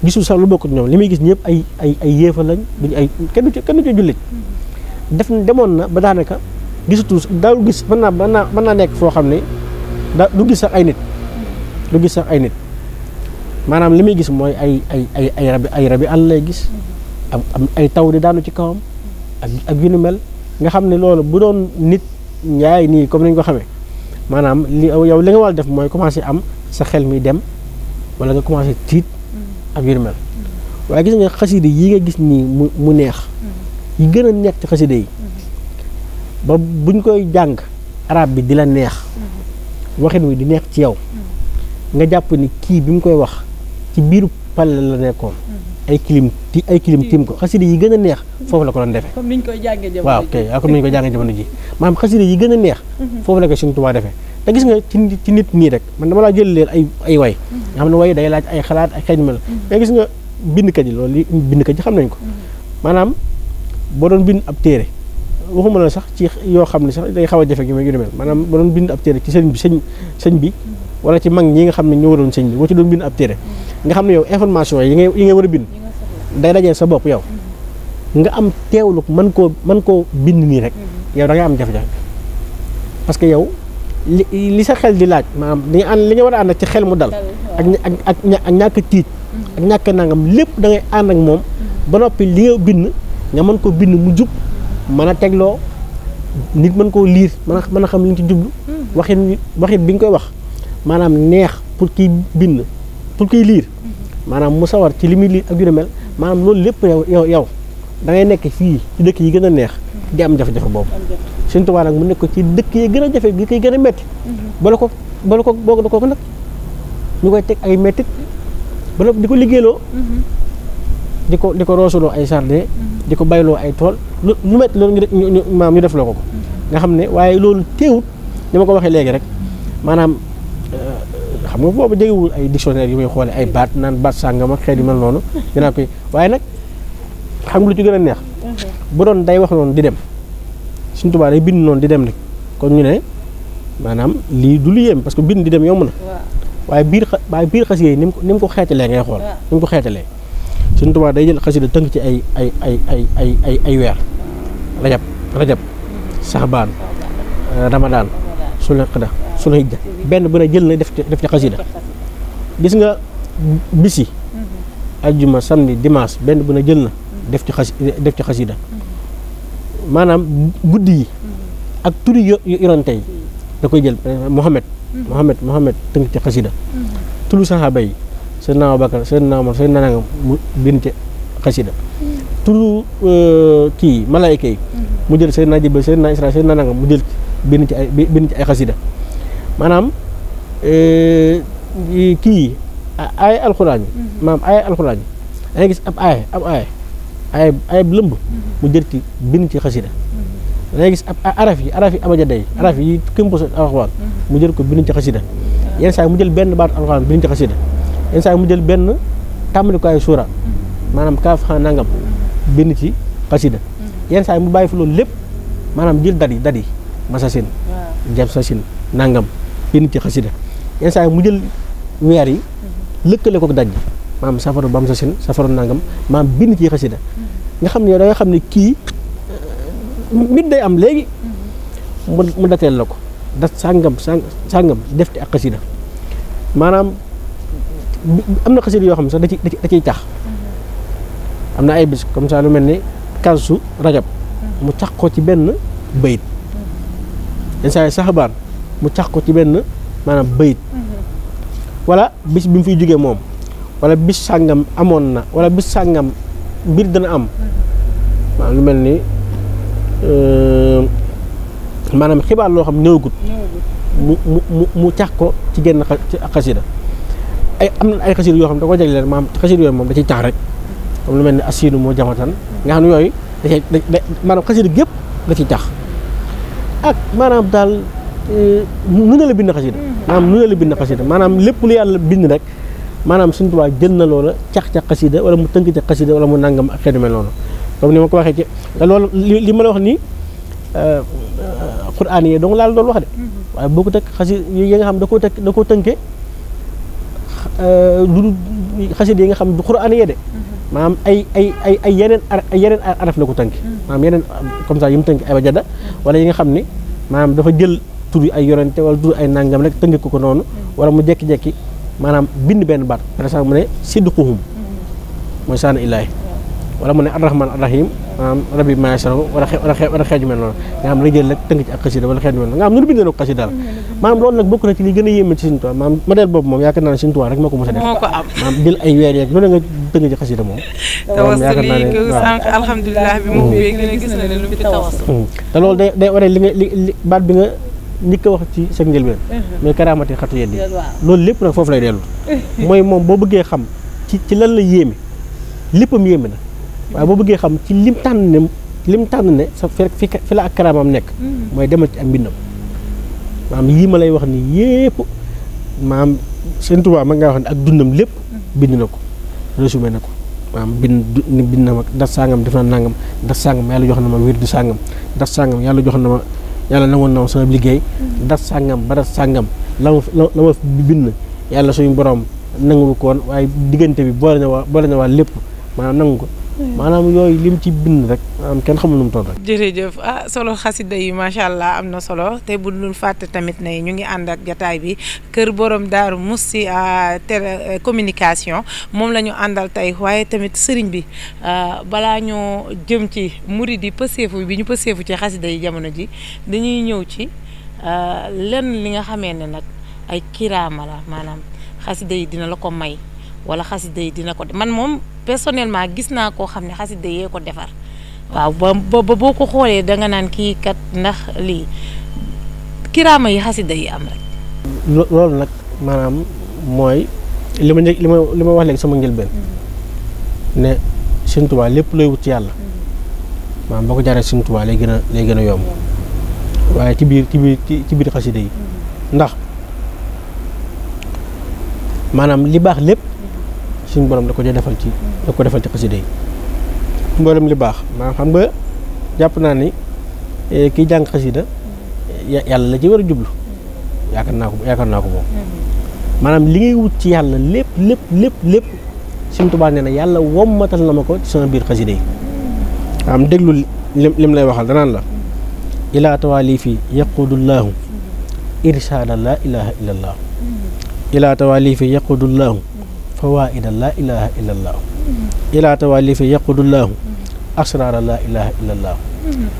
Speaker 3: gisul sax lu bokk ñoom li muy gis ñëpp ay yéefa lañ duñu ay kenn du ci jullit def demoon na ba daanaka gisatu daawul gis mën naa nekk foo xam ne du gis sax ay nit maanaam li muy gis mooy ay rabi àll lay gis ay taw di daanu ci kawam ak yu nu mel nga xam ne loolu bu doon nit njaay nii comme ni ñu ko xamee maanaam yow li nga war a def mooy commencé am sa xel mi dem wala nga commencé tiit ak yu nu mel waaye gis nga xasida yi nga gis nii mu neex yi gën a nekk ci xasida yi ba buñ koy jàng arab bi di la neex waxin wi di neex ci yow nga jàpp ni kii bi mu koy wax ci biiru pale la nekkoon ay kilim tiim ko xasida yi gën a neex foofu la ko doon defee
Speaker 2: comme niñ koy jàngee jamono
Speaker 3: waaw kay comme niñ koy jàngee jamono ji maanaam xasida yi gën a neex foofu la ko Sëriñ Tuubaa defee te gis nga ci nit nii rek man dama laa jël leen ay way nga xam ne way day laaj ay xalaat ay xeeñ mel mais gis nga bindkat yi loolu bindkat yi xam nañ ko maanaam boo doon bind ab téere waxuma la sax ci yoo xam ne sax day xaw a jafe gi may yu mel maanaam boo doon bind ab téere ci sëñ bi wala ci mag ñi nga xam ne ñoo waroon sëñ bi boo ci doon bind ab téere nga xam ne yow information yi ngay war a bind day dajee sa bopp yow nga am teewlu mën koo bind nii rek yow da ngay am jafe-jafe parce que yow li sa xel di laaj maanaam li nga war a ànd ak ci xel mu dal ak ñàkk tiit ak ñàkk nangam lépp da ngay ànd ak moom ba noppi li nga bind nga mën koo bind mu jub mën a tegloo nit mën koo liir mën a xam li ñu ci jublu waxin bi nga koy wax maanaam neex pour kiy bind pour kiy liir maanaam mu sawar ci li muy liir ak yu mel maanaam loolu lépp yow da ngay nekk fii ci dëkk yi gën a neex di am jafe-jafe boobu Sëriñ Tuubaa nag mu nekk ko ci dëkk yi gën a jafe gi koy gën a metti bala ko nag ñu koy teg ay mettit bala di ko liggéeyloo di ko roosuloo ay jardin di ko bayloo ay tool lu metti loolu ñu def loo ko nga xam ne waaye loolu teewut ni ma ko waxee léegi rek maanaam xam nga boobu jegewul ay dictionnaire yu may xoole ay baat naan baat sàngam ak xeet yu mel noonu dinaa koy waaye nag xam nga lu ci gën a neex bu doon day wax noonu di dem Sëriñ Tuubaa day bind noonu di dem rek kon ñu ne maanaam lii du lu yéem parce que bind di dem yomb na waaye biir xasida yi ni mu ko xeetalee ngay xool ni mu ko xeetalee Sëriñ Tuubaa day jël xasida tënk ci ay weer rajab saxbaan ramadaan sulqada sulhijja benn bu ne jël na def ci xasida gis nga bisi aljuma samedi dimanche benn bu ne jël na def ci xasida maanaam guddi yi ak turi yonante yi da koy jël Mohamed tënk ci xasida tulu saxaaba yi Seydina Abubakar Seydina Umar Seydina nangam mu bind ci xasida turu kii malaayika yi mu jël Seydina Jibril Seydina Isra Seydina nangam mu jël bind ci ay xasida maanaam kii ay alxuraan yi maanaam ay alxuraan yi da ngay gis ab aaya bu lëmb mu jël ci bind ci xasida da ngay gis ab araf yi abajada yi araf yi këmposa alxuraan mu jël ko bind ci xasida yenn saa yi mu jël benn baatu alxuraan bind ci xasida yenn saa yi mu jël benn tàmbalikaayu suura maanaam kaaf xaa nangam bind ci xasida yenn saa yi mu bàyyi fa loolu lépp maanaam jël dat yi masasin jab sasin nangam bind ci xasida yenn saa yi mu jël weer yi lëkkale ko daj maanaam safaru bam sasin safaru nangam maanaam bind ci xasida nga xam ne yow da nga xam ne kii nit day am léegi mu dateel la ko dat sàngam def ci ak xasida maanaam am na xasida yoo xam ne sax da ciy tax am na ay bis comme ça lu mel ni kasu rajab mu tax ko ci benn bayit yenn saa yi saxabaan mu tax ko ci benn maanaam bayit wala bis bi mu fiy jógee moom wala bis sàngam amoon na wala bis sàngam mbir dana am maanaam lu mel ni maanaam xibaar loo xam ñëwagut mu tax ko ci genn xasida am na ay xasida yoo xam ne da ko jagleel maanaam xasida yooyu moom da ciy tax rek comme lu mel ni asiinu moo jamatan nga xam ne yooyu maanaam xasida gépp da ciy tax ak maanaam daal nu ne la bind xasida maanaam nu ne la bind xasida maanaam lépp lu yàlla bind rek maanaam Sëñ Tuubaa jël na loola cax ca xasida wala mu tënk ca xasida wala mu nangam ak xeetu mel noonu comme ni ma ko waxee ci te loolu li ma la wax nii Qur'aan yi donc laal doon wax de waaye boo ko teg xasida yi nga xam da koo tënkee du xasida yi nga xam du Qur'aan yi de maanaam ay yeneen araf la ko tënk maanaam yeneen comme ça yi mu tënk ay wajada wala yi nga xam ni maanaam dafa jël tur ay yorante wala tur ay nangam rek tënk ko noonu wala mu jekki-jekki maanaam bind benn baat par exemple mu ne sidquhum mooy saana illaahi wala mu ne arrahman arrahim maanaam rabbi maa yasrahu wala xeeju mel noonu nga xam ne jël rek tënk ci ak xasida wala xeeju mel noonu nga xam ne nu bindee na ko xasida daal maanaam loolu nag bokk na ci li gën a yéeme ci Sëñ Tuubaa maanaam modèle boobu moom yaakaar naa ne Sëñ Tuubaa rek moo ko mos a def maanaam jël ay weer yeeg lu ne nga tënk ci xasida moom
Speaker 2: yaakaar naa ne sànq alhamdulilah bi mu ubbee gën a gis na ne lu fi tawassul
Speaker 3: te loolu day waree li baat bi nga njëkk a wax ci sa njëlbeen mais karaamati xatu yeddi loolu lépp nag foofu lay dellu mooy moom boo bëggee xam ci lan la yéeme léppam yéeme na waaye boo bëggee xam ci lim tànn ne sa fi la ak karaamam nekk mooy demal ci ak mbindam maanaam yii ma lay wax ni yépp maanaam Sëñ Tuubaa ma nga wax ne ak dundam lépp bind na ko résumé na ko maanaam bind na ma das sangam def na nangam das sangam yàlla jox na ma wér du sangam das sangam yàlla jox na ma yàlla nangoon na ma sama liggéey das sangam ba das sangam la ma bind yàlla suñu borom nangu ko woon waaye diggante bi boole na waa lépp maanaam nangu ko maanaam yooyu lim ci bind rek maanaam kenn xamul nu mu toll rek.
Speaker 2: jërëjëf solo xasida yi macha allah am na solo te bu dul fàtte tamit ne ñu ngi ànd ak jataay bi kër borom Daaru Musti télé communication moom la ñu àndal tey waaye tamit sëriñ bi balaa ñoo jëm ci murid yi pëseefu bi ñu pëseefu ci xasida yi jamono ji dañuy ñëw ci lenn li nga xamee ne nag ay kiraama la maanaam xasida yi dina la ko may wala xasida yi dina ko man moom personnellement gis naa koo xam ne xasida yee ko defar waaw ba boo ko xoolee danga naan kii kat ndax lii kiraama yi xasida yi am rek.
Speaker 3: loolu nag maanaam mooy li ma wax léegi sama njëlbeen ne Sëñ Tuubaa lépp looy wut ci yàlla maanaam boo ko jaaree Sëñ Tuubaa lay gën a yomb waaye ci biir xasida yi ndax maanaam li baax lépp suñu borom da ko defal ci xasida yi mboolem li baax maanaam xam nga jàpp naa ni kiy jàng xasida yàlla la ci war a jublu yaakaar naa ko moom maanaam li ngay wut ci yàlla lépp Sëñ Tuubaa nee na yàlla wommatal na ma ko ci sama biir xasida yi am déglu lim lay waxal danaan la ilaa tawaalifi yaqudullaahu irsaada laa ilaha illallah ilaa tawaalifi yaqudullaahu fawaida laa ilaha illallah ilaa tawaalifi yaqudullaahu asraara laa ilaha illallah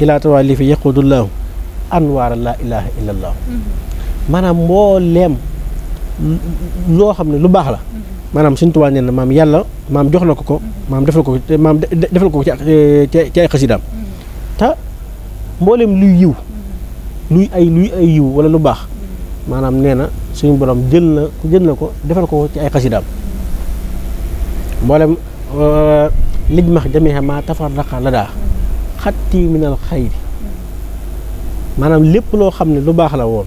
Speaker 3: ilaa tawaalifi yaqudullaahu anwaara laa ilaha illallah maanaam mbooleem loo xam ne lu baax la maanaam Sëñ Tuubaa nee na maam yàlla maam jox na ko maam defal ko ci ay xasidaam te mbooleem luy yiw luy ay yiw wala lu baax maanaam nee na suñu borom jël na ko defal ko ci ay xasidaam mboolem lij max jamiha ma tafarraqa la daa xatti minal xayri maanaam lépp loo xam ne lu baax la woon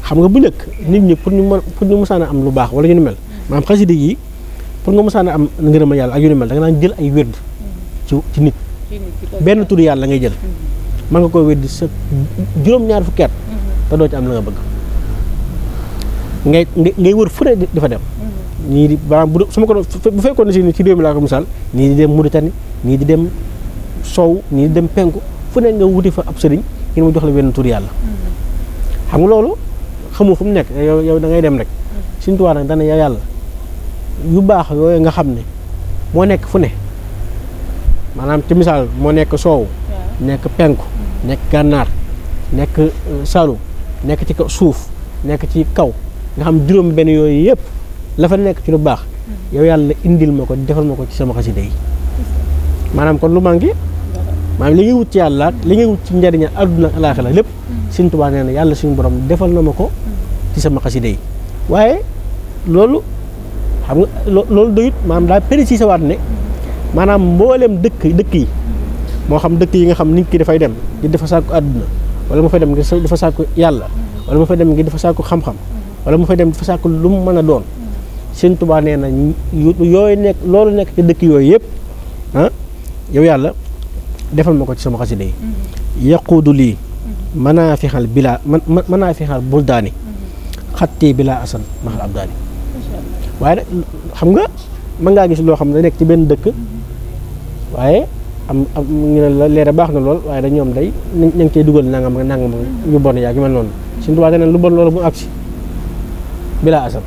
Speaker 3: xam nga bu njëkk nit ñi pour ñu mosaan a am lu baax wala ñu ni mel maanaam xasida yi pour nga mosaan a am ngërëma yàlla ak yu ni mel da nga naan jël ay wérd ci nit benn tur yàlla ngay jël man nga koy wérdi sa juróom-ñaar fukki at te doo ci am la nga bëgg ngay wër fu ne di fa dem ñii di su ma ko bu fekkoon ne si ci réew mi laa ko misaal ñii di dem Mauritanie ñii di dem sow ñii di dem penku fu ne nga wuti fa ab sëriñ ngir mu jox la benn tur yàlla xam nga loolu xamoo fu mu nekk yow da ngay dem rek Sëñ Tuubaa nag dana yow yàlla yu baax yooyu nga xam ne moo nekk fu ne maanaam ci misaal moo nekk soow nekk penku nekk gànnaar nekk Saalum nekk ci kaw suuf nekk ci kaw nga xam juróom benn yooyu yëpp la fa nekk ci lu baax yow yàlla indil ma ko defal ma ko ci sama xasida yi maanaam kon lu manqué maanaam li ngay wut ci yàlla li ngay wut ci njariñal àdduna ak alaaxira lépp Sëñ Tuubaa nee na yàlla suñu borom defal na ma ko ci sama xasida yi waaye loolu xam nga loolu doyut maanaam daa précisé waat ne maanaam mboolem dëkk yi moo xam dëkk yi nga xam nit ki dafay dem di dafa sàkku àdduna wala mu fay dem ngir dafa sàkku yàlla wala mu fay dem ngir dafa sàkku xam-xam wala mu fay dem dafa sàkku lu mu mën a doon Sëñ Tuubaa nee na yooyu nekk loolu nekk ci dëkk yooyu yëpp yow yàlla defal ma ko ci sama xasida yi yaquudu lii manaafi'al bilaa manaafi'al buldaani xatti bilaa asan maxal abdaani waaye nag xam nga mën ngaa gis loo xam ne nekk ci benn dëkk waaye am ñu ne la leer baax na lool waaye da ñoom day ñu ngi cey dugal nangam yu bon yaa gi mel noonu Sëñ Tuubaa nee na lu bon loolu mu agsi bilaa asan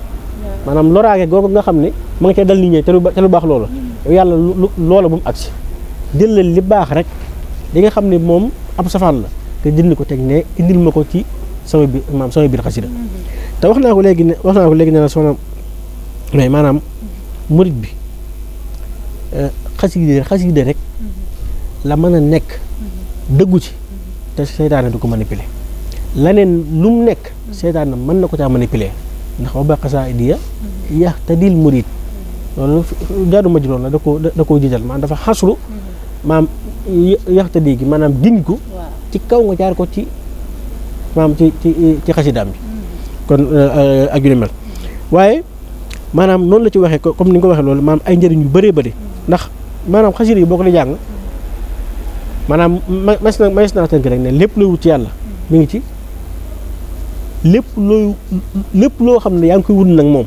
Speaker 3: maanaam loraange googu nga xam ne ma nga cee dal nit ñi te lu baax loola yow yàlla loola bu mu agsi jëlal li baax rek li nga xam ne moom ab safaan la te dindi ko teg ne indil ma ko ci sama biir xasida te wax naa ko léegi ne la soxna mais maanaam murit bi xasida rek la mën a nekk dëggu ci te seytaane du ko manipuler laneen lu mu nekk seytaane mën na ko caa manipuler ndax wa ba xasaaidiya yahtadil murit loolu jaadu majroon la da koo jiital maanaam dafa xasru maam yaxtadi gi maanaam gin ko ci kaw nga jaar ko ci maam ci xasidaam bi kon ak yu ne mel waaye maanaam noonu la ci waxee comme ni nga ko waxee loolu maanaam ay njëriñ yu bëree bëri ndax maanaam xasida yi boo ko di jàng maanaam mas naa tënk rek ne lépp looy wut ci yàlla mi ngi ci lépp loo xam ne yaa ngi koy wut nag moom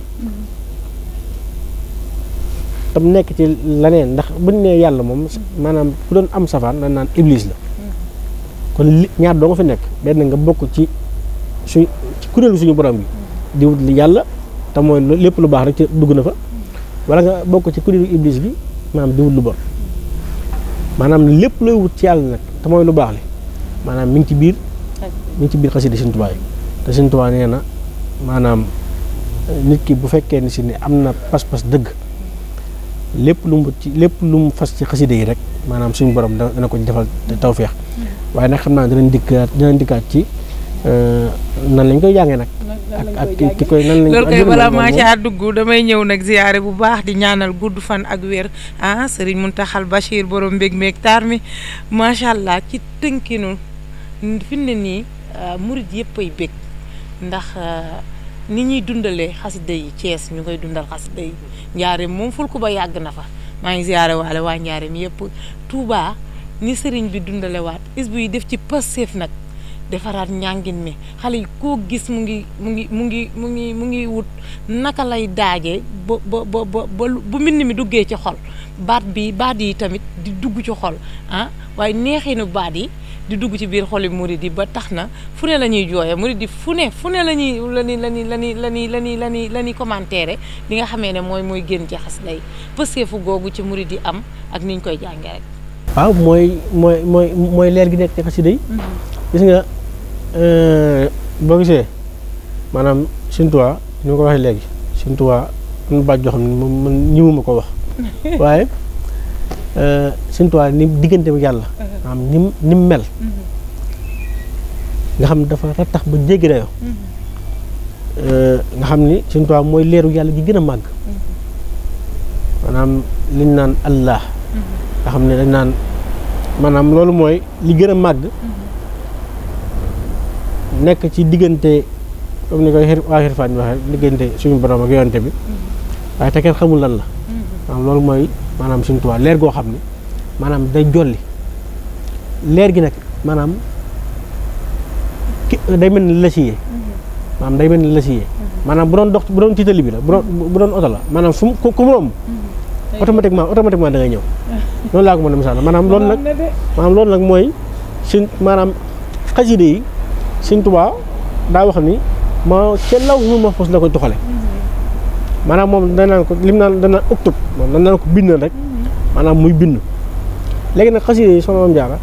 Speaker 3: tam nekk ci laneen ndax buñ ne yàlla moom maanaam ku doon am safaan dañ naan iblis la kon ñaar doo nga fi nekk benn nga bokk ci kuréelu suñu borom bi di wut li yàlla te mooy lépp lu baax rek ci dugg na fa wala nga bokk ci kuréelu iblis bi maanaam di wut lu bon maanaam lépp looy wut ci yàlla nag te mooy lu baax li maanaam mi ngi ci biir xasida Sëñ Tuubaa yi te Sëñ Tuubaa nee na maanaam nit ki bu fekkee ni si ne am na pas-pas dëgg lépp lu mu fas ci xasida yi rek maanaam suñu borom dana ko defal tawfeex waaye nag xam naa dinañ dikkaat ci nan lañ koy jàngee nag ak ki koy nan lañ
Speaker 2: loolu koy bala maa caa dugg damay ñëw nag ziyaare bu baax di ñaanal gudd fan ak wér Serigne Mountakhal Bachir borom mbég meeg taar mi macha allah ci tënkinu fi ne nii murid yëpp ay bég ndax ni ñuy dundalee xasida yi Thiès ñu koy dundal xasida yi Njaareem moom fulku ba yàgg na fa maa ngi ziyaare waale waa Njaareem yëpp Touba ni sëriñ bi dundale waat isbu yi def ci Pastef nag defaraat njàngin mi xale yi koo gis mu ngi wut naka lay daajee ba bu mbind mi duggee ci xol baat yi tamit di dugg ci xol waaye neexinu baat yi di dugg ci biir xoli murid yi ba tax na fu ne la ñuy jooyee murid yi fu ne la ñuy commentaire li nga xamee ne mooy génn ci xasida yi pëseefu googu ci murid yi am ak niñ koy jàngee rek.
Speaker 3: waaw mooy leer gi nekk ci xasida yi. gis nga boo gisee maanaam Sëñ Tuubaa ni ma ko waxee léegi Sëñ Tuubaa am na baat joo xam ne moom man ñëwuma ko wax waaye Sëñ Tuubaa ni diggante bi yàlla maanaam ni mu mel nga xam dafa rattax ba jéggi dayoo nga xam ni Sëñ Tuubaa mooy leeru yàlla gi gën a màgg maanaam liñ naan Allah nga xam ne dañ naan maanaam loolu mooy li gën a màgg nekk ci diggante comme ni koy waa xirfaan bi waxee diggante suñu borom ak yonante bi waaye te kenn xamul lan la maanaam loolu mooy maanaam Sëñ Tuubaa leer goo xam ne maanaam day jolli leer gi nag maanaam day mel ni la siyee maanaam day mel ni la siyee maanaam bu doon ci tali bi la bu doon oto la maanaam fu mu ku mu romb automatiquement da ngay ñëw loolu laa ko mën a misaal maanaam loolu nag mooy maanaam xasida yi Sëñ Tuubaa daa wax ni ma ca law ma fos la koy toxale maanaam moom danaan ko lim naan danaan uktub moom danaan ko bind rek maanaam muy bind léegi nag xasida yi Soxna Maam Jaara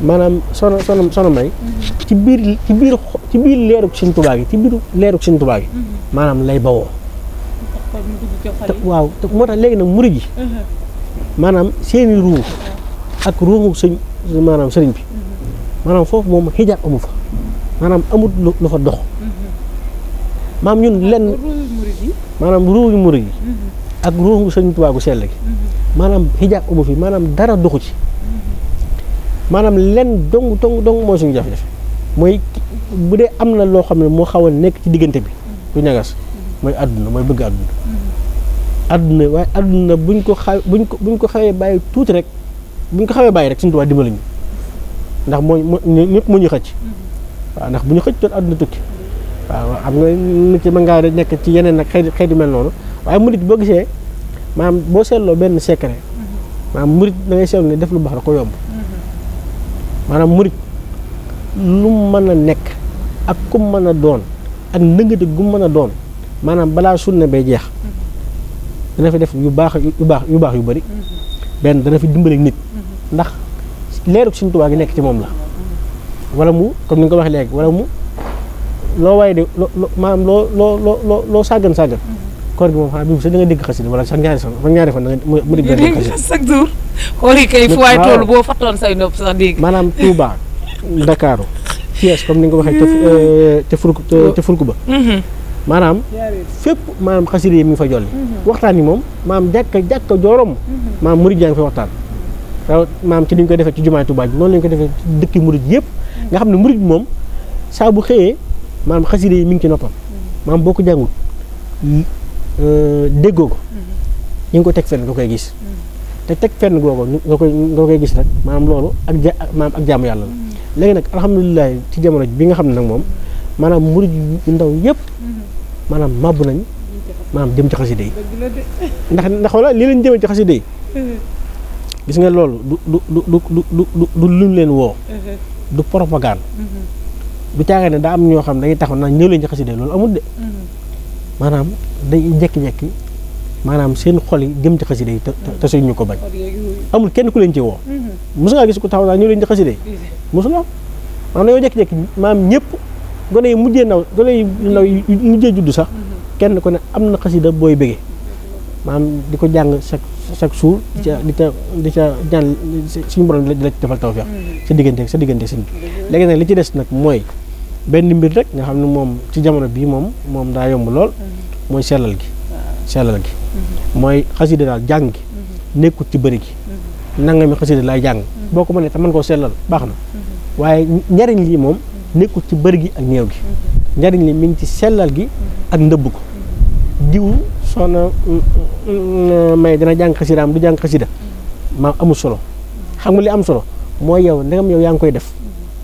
Speaker 3: maanaam sono may ci biir leeruk Sëñ Tuubaa gi ci biir leeruk Sëñ Tuubaa gi maanaam lay bawoo waaw moo tax léegi nag murid yi maanaam seeni ruu ak ruumu maanaam sëriñ bi maanaam foofu moom xijaab amu fa maanaam amut lu fa dox maam ñun lenn maanaam ruugi murid yi ak ruugu Sëñ Tuubaa gu sell gi maanaam xijaab amu fi maanaam dara doxu ci maanaam lenn dong mooy suñu jafe-jafe mooy bu dee am na loo xam ne moo xaw a nekk ci diggante bi du ñagas mooy àdduna mooy bëgg àdduna àdduna waaye àdduna buñ ko xawee bàyyi tuuti rek buñ ko xawee bàyyi rek Sëñ Tuubaa dimbali ñu ndax ñëpp moo ñu xëcc waaw ndax bu ñu xëcc doon àdduna tukki waaw xam nga nit ci mën ngaa nekk ci yeneen nag xëy di mel noonu waaye murit boo gisee maanaam boo seetloo benn secret maanaam murit da ngay seetlu ne def lu baax da ko yomb maanaam murit lu mu mën a nekk ak ku mu mën a doon ak ndëngate gu mu mën a doon maanaam balaa sunna bay jeex dana fi def yu baax yu bari benn dana fi dimbali nit ndax leerug Sëñ Tuubaa gi nekk ci moom la wala mu comme ni nga ko waxee léegi wala mu loo waaye de maanaam loo sàggan koor gi moom xanaa bi sa da nga dégg xasida wala sax ñaari fan da nga mu dégg xasida
Speaker 2: chaque jour xool yi kay fu waay toll boo fattoon say nopp sax dégg
Speaker 3: maanaam Touba Ndakaaru Thiès comme ni nga ko waxee te furku ba maanaam fépp maanaam xasida yi mi ngi fa jolli waxtaan yi moom maanaam jàkka joorom maanaam murid yaa ngi fa waxtaan maanaam ci ni ñu ko defee ci jumaay Touba bi noonu la ñu ko defee ci dëkki murid yëpp nga xam ne murid bi moom saa bu xëyee maanaam xasida yi mi ngi ci noppam maanaam boo ko jàngut déggoo ko ñu ngi ko teg fenn nga koy gis te teg fenn googu nga koy gis rek maanaam loolu ak jaamu yàlla la léegi nag alhamdulilah ci jamono bi nga xam ne nag moom maanaam murid yu ndaw yëpp maanaam màbb nañ maanaam jëm ci xasida yi ndax wala lii leen jëmee ci xasida yi gis nga loolu du luñ leen woo du propagande du caaga ne daa am ñoo xam dañuy taxaw naan ñëw leen ci xasida yi loolu amul de maanaam day jekki-jekki maanaam seen xol yi jëm ci xasida yi te suñ ñu ko bañ amul kenn ku leen ci woo mosu ngaa gis ko taxaw naa ñëw leen ci xasida yi mosul am maanaam dañoo jekki-jekki maanaam ñëpp gone yi mujjee ndaw yi mujjee juddu sax kenn ku ne am na xasida booy bëggee maanaam di ko jàng chaque jour di ca ñaan suñu borom di la ci defal tawfeex sa diggante sëñ bi léegi nag li ci des nag mooy benn mbir rek nga xam ne moom ci jamono bii moom daa yomb lool mooy sellal gi mooy xasida daal jàng gi nekkut ci bëri gi nanga mi xasida laay jàng boo ko mënee te mën koo sellal baax na waaye njariñ lii moom nekkut ci bëri gi ak néew gi njariñ li mi ngi ci sellal gi ak ndëbb ko diw soxna may dina jàng xasida am du jàng xasida maa amul solo xam nga li am solo mooy yow ndegam yow yaa ngi koy def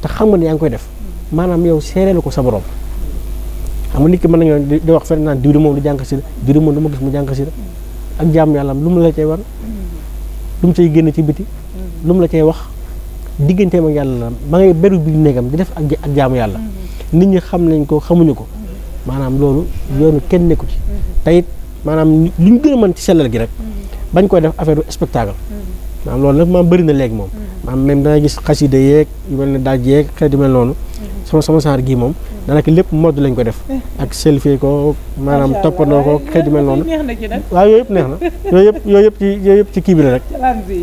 Speaker 3: te xam nga ne yaa ngi koy def maanaam yow seereelu ko sa borom xam nga nit ki mën nañoo di wax fenn naan diw di moom du jàng xasida diw di moom du ma gis mu jàng xasida ak jaamu yàlla lu mu la cay war lu mu cay génn ci biti lu mu la cay wax digganteem ak yàlla la ba ngay beru bi néegam di def ak jaamu yàlla nit ñi xam nañ ko xamuñu ko maanaam loolu yoonu kenn nekku ci te it maanaam lu ñu gën a mën ci sellal gi rek bañ koy def affaire spectacle maanaam loolu nag maam bëri na léegi moom maanaam même dana gis xasida yeeg yu mel ne daaj yeeg xeet yu mel noonu sama saar gii moom daanaka lépp mode lañ ko def ak selfie ko maanaam toppandoo ko xeet yu mel noonu waaw yooyu yëpp neex na yooyu yëpp ci kii bi la rek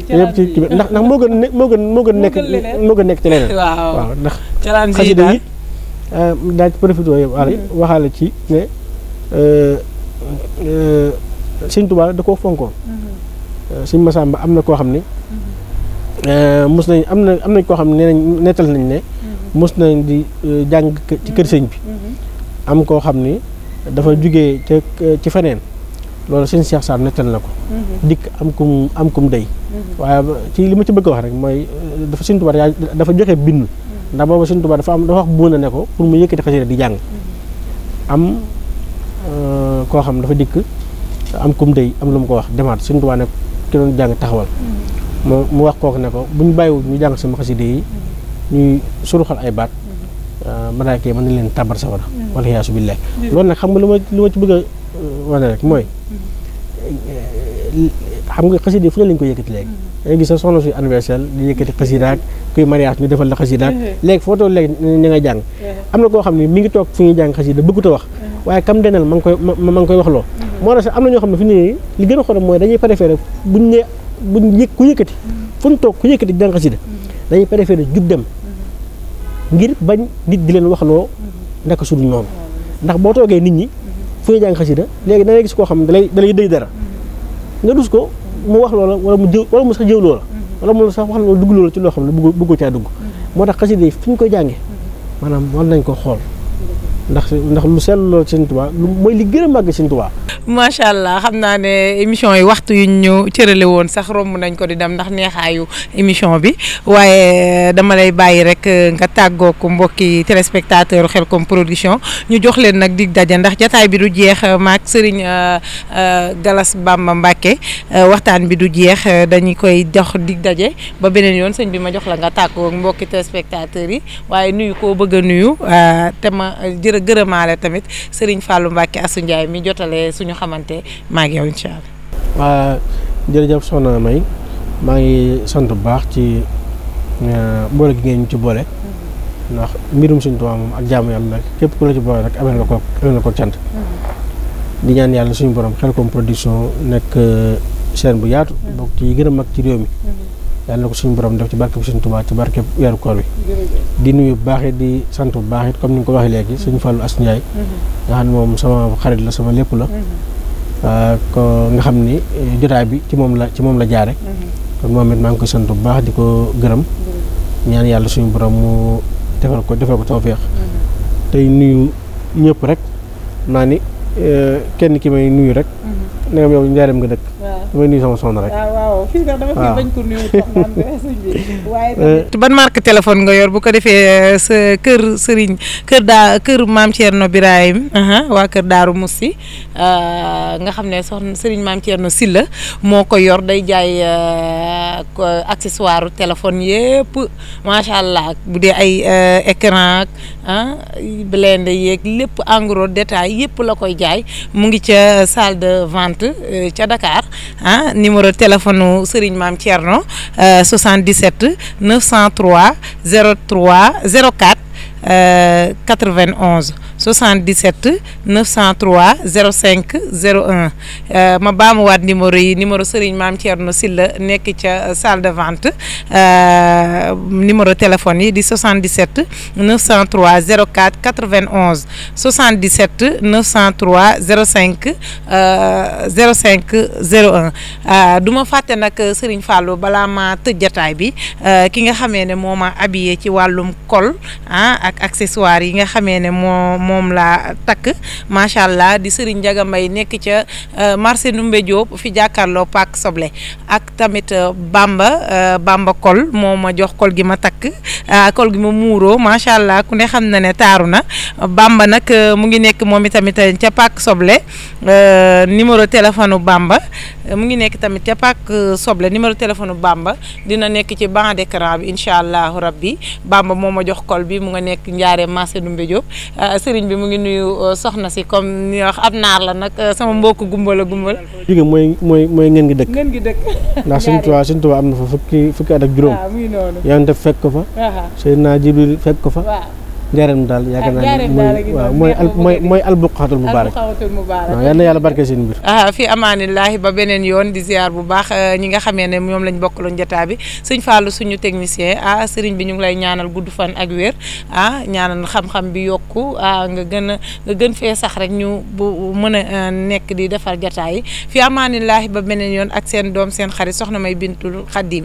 Speaker 3: yooyu yëpp ci kii bi ndax moo gën nekk ci leneen waaw ndax xasida yi daa ci profité waxaale ci ne Sëñ Tuubaa da koo fonkoon Sëñ Masamba am na koo xam ne mos nañ am nañ koo xam ne nettal nañ ne mos nañ di jàng ci kër sëñ bi am koo xam ni dafa jugee ci feneen loolu sëñ Cheikh Sarr nettal na ko dikk am kum dey waaye ci li ma ci bëgg a wax rek mooy dafa Sëñ Tuubaa dafa joxe bind ndax booba Sëñ Tuubaa dafa wax bu na ne ko pour mu yëkkati xasida di jàng am koo xam dafa dikk am kum dey am lu mu ko wax demaat Sëñ Tuubaa ne ki doon jàng taxawal mu wax kooku ne ko bu ñu bàyyiwul ñu jàng sama xasida yi ñuy suruxal ay baat malaaka yi mën na leen tàbbar sawara wala yaasu billaah loolu nag xam nga lu ma ci bëgg a wane rek mooy xam nga xasida yi fu ne lañ ko yëkkati léegi dangay gis sa soxna suy anniversaire di yëkkati xasida ak kuy mariage ñu defal la xasida ak léegi foo toll léegi ña ngay jàng am na koo xam ne mi ngi toog fu ñuy jàng xasida bëggut a wax waaye kam denal ma ngi koy wax loo moo tax am na ñoo xam ne fi ne li gën a xorom mooy dañuy préféré buñ ku yëkkati fu ñu toog ku yëkkati di jàng xasida dañuy préféré jug dem ngir bañ nit di leen waxloo ndaka suñu noonu ndax boo toogee nit ñi fu ñuy jàng xasida léegi da ngay gis koo xam ne dalay dëy dara nga dus ko mu wax loola wala mu sax jëw loola wala mu sax wax loola dugg loola ci loo xam ne bëggu caa dugg moo tax xasida yi fi ñu koy jàngee maanaam war nañ ko xool ndax lu seetlu lool Sëñ Tuubaa lu mooy li gën a màgg Sëñ Tuubaa.
Speaker 2: macha allah xam naa ne émission yi waxtu yu ñu cërale woon sax romb nañ ko di dem ndax neexaayu émission bi waaye dama lay bàyyi rek nga tàggoo ko mbokki téléspectateur Khelcom Production ñu jox leen nag dig daje ndax jataay bi du jeex maak Serigne Gallas Bamba Mbacké waxtaan bi du jeex dañu koy jox dig daje ba beneen yoon sëñ bi ma jox la nga tàggoo mbokki téléspectateurs yi waaye nuyu koo bëgg a nuyu te ma gërëmaale tamit Serigne Fallou Mbacké Assou Ndiaye mi jotale suñu xamante maa ngi yow incha allah.
Speaker 3: waa jërëjëf soxna May maa ngi sant bu baax ci boole gi ngeen ñu ci boole ndax mbirum Sëñ Tuubaa moom ak jaamu yàlla képp ku la ci boole rek amel na ko cant di ñaan yàlla suñu borom Khelcom Production nekk chaîne bu yaatu bokk ci gën a mag ci réew mi yàlla na ko suñu borom def ci barke bu Sëñ Tuubaa ci barke weeru koor bi di nuyu bu baax it di sant bu baax it comme ni nga ko waxee léegi suñu Fallou Assou Ndiaye nga xam ne moom sama xarit la sama lépp la ko nga xam ni jotaay bi ci moom la jaare kon moom it maa ngi koy sant bu baax di ko gërëm ñaan yàlla suñu borom mu defal ko tawfeex tey nuyu ñëpp rek naa ni kenn ki may nuyu rek ne nga yow njaareem nga dëkk damay nuyu sama soxna rek
Speaker 2: waaw fii sax dama fi bañ ko nuyu soxnaam bi sëñ bi waaye ban marque téléphone nga yor bu ko defee sa kër Maam Thierno Birahim waa kër Daaru Moussi nga xam ne soxna Serigne Maam Thierno Sylla moo ko yor day jaay accessoire téléphone yëpp macha allah bu dee ay écran ak blende yeeg lépp en gros détail yëpp la koy jaay mu ngi ca salle de vente ca Dakar numéro téléphone Serigne Maam Thierno 77 903 03 04 91 77 903 05 01 ma baamuwaat numéro Serigne Maam Thierno Sylla nekk ca salle de vente numéro téléphone yi di 77 903 04 91 77 903 05 05 01 du ma fàtte nag Serigne Fallou balaa ma tëj jataay bi ki nga xamee ne moo ma habillé ci wàllum col ak accessoire yi nga xamee ne moom laa takk macha allah di Serigne Ndiaga Mbaye nekk ca marché Ndoumbé Diop fi jàkkaarloo Pàkk Soble ak tamit Bamba col moo ma jox col gi ma takk col gi ma muuroo macha allah ku ne xam na ne taaru na Bamba nag mu ngi nekk moom itamit ca Pàkk Soble numéro téléphone Bamba mu ngi nekk tamit ca Pàkk Soble numéro téléphone Bamba dina nekk ci ban d'écran bi incha allahu rabbi Bamba moo ma jox col bi mu nga nekk njaaree marché Ndoumbé Diop Serigne bi mu ngi nuyu soxna si comme ni wax ab naar la nag sama mbokk gumbal
Speaker 3: jóge mooy ngeen gi dëkk ndax Sëñ Tuubaa am na fa fukki at ak juróom yaa ngi def fekk ko fa Seydina Jibril fekk ko fa njaareem daal yaakaar naa ne waaw mooy albuqaatul mubaarak waaw yal na yàlla barke seen mbir
Speaker 2: fi amaanillaahi ba beneen yoon di ziar bu baax ñi nga xamee ne ñoom lañ bokkaloon jotaay bi sëñ Fallou suñu technicien sëriñ bi ñu ngi lay ñaanal gudd fan ak wér ñaanal xam-xam bi yokku nga gën fee sax rek ñu bu mën a nekk di defar jotaay yi fi amaanillaahi ba beneen yoon ak seen doom seen xarit soxna May Bintul Xadim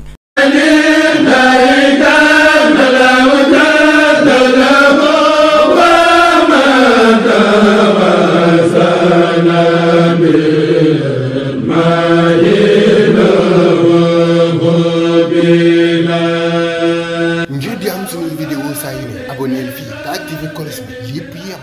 Speaker 1: ngir di am suñuy vidéo saa yu ne abonneel fii te activé cloche bi yëpp yem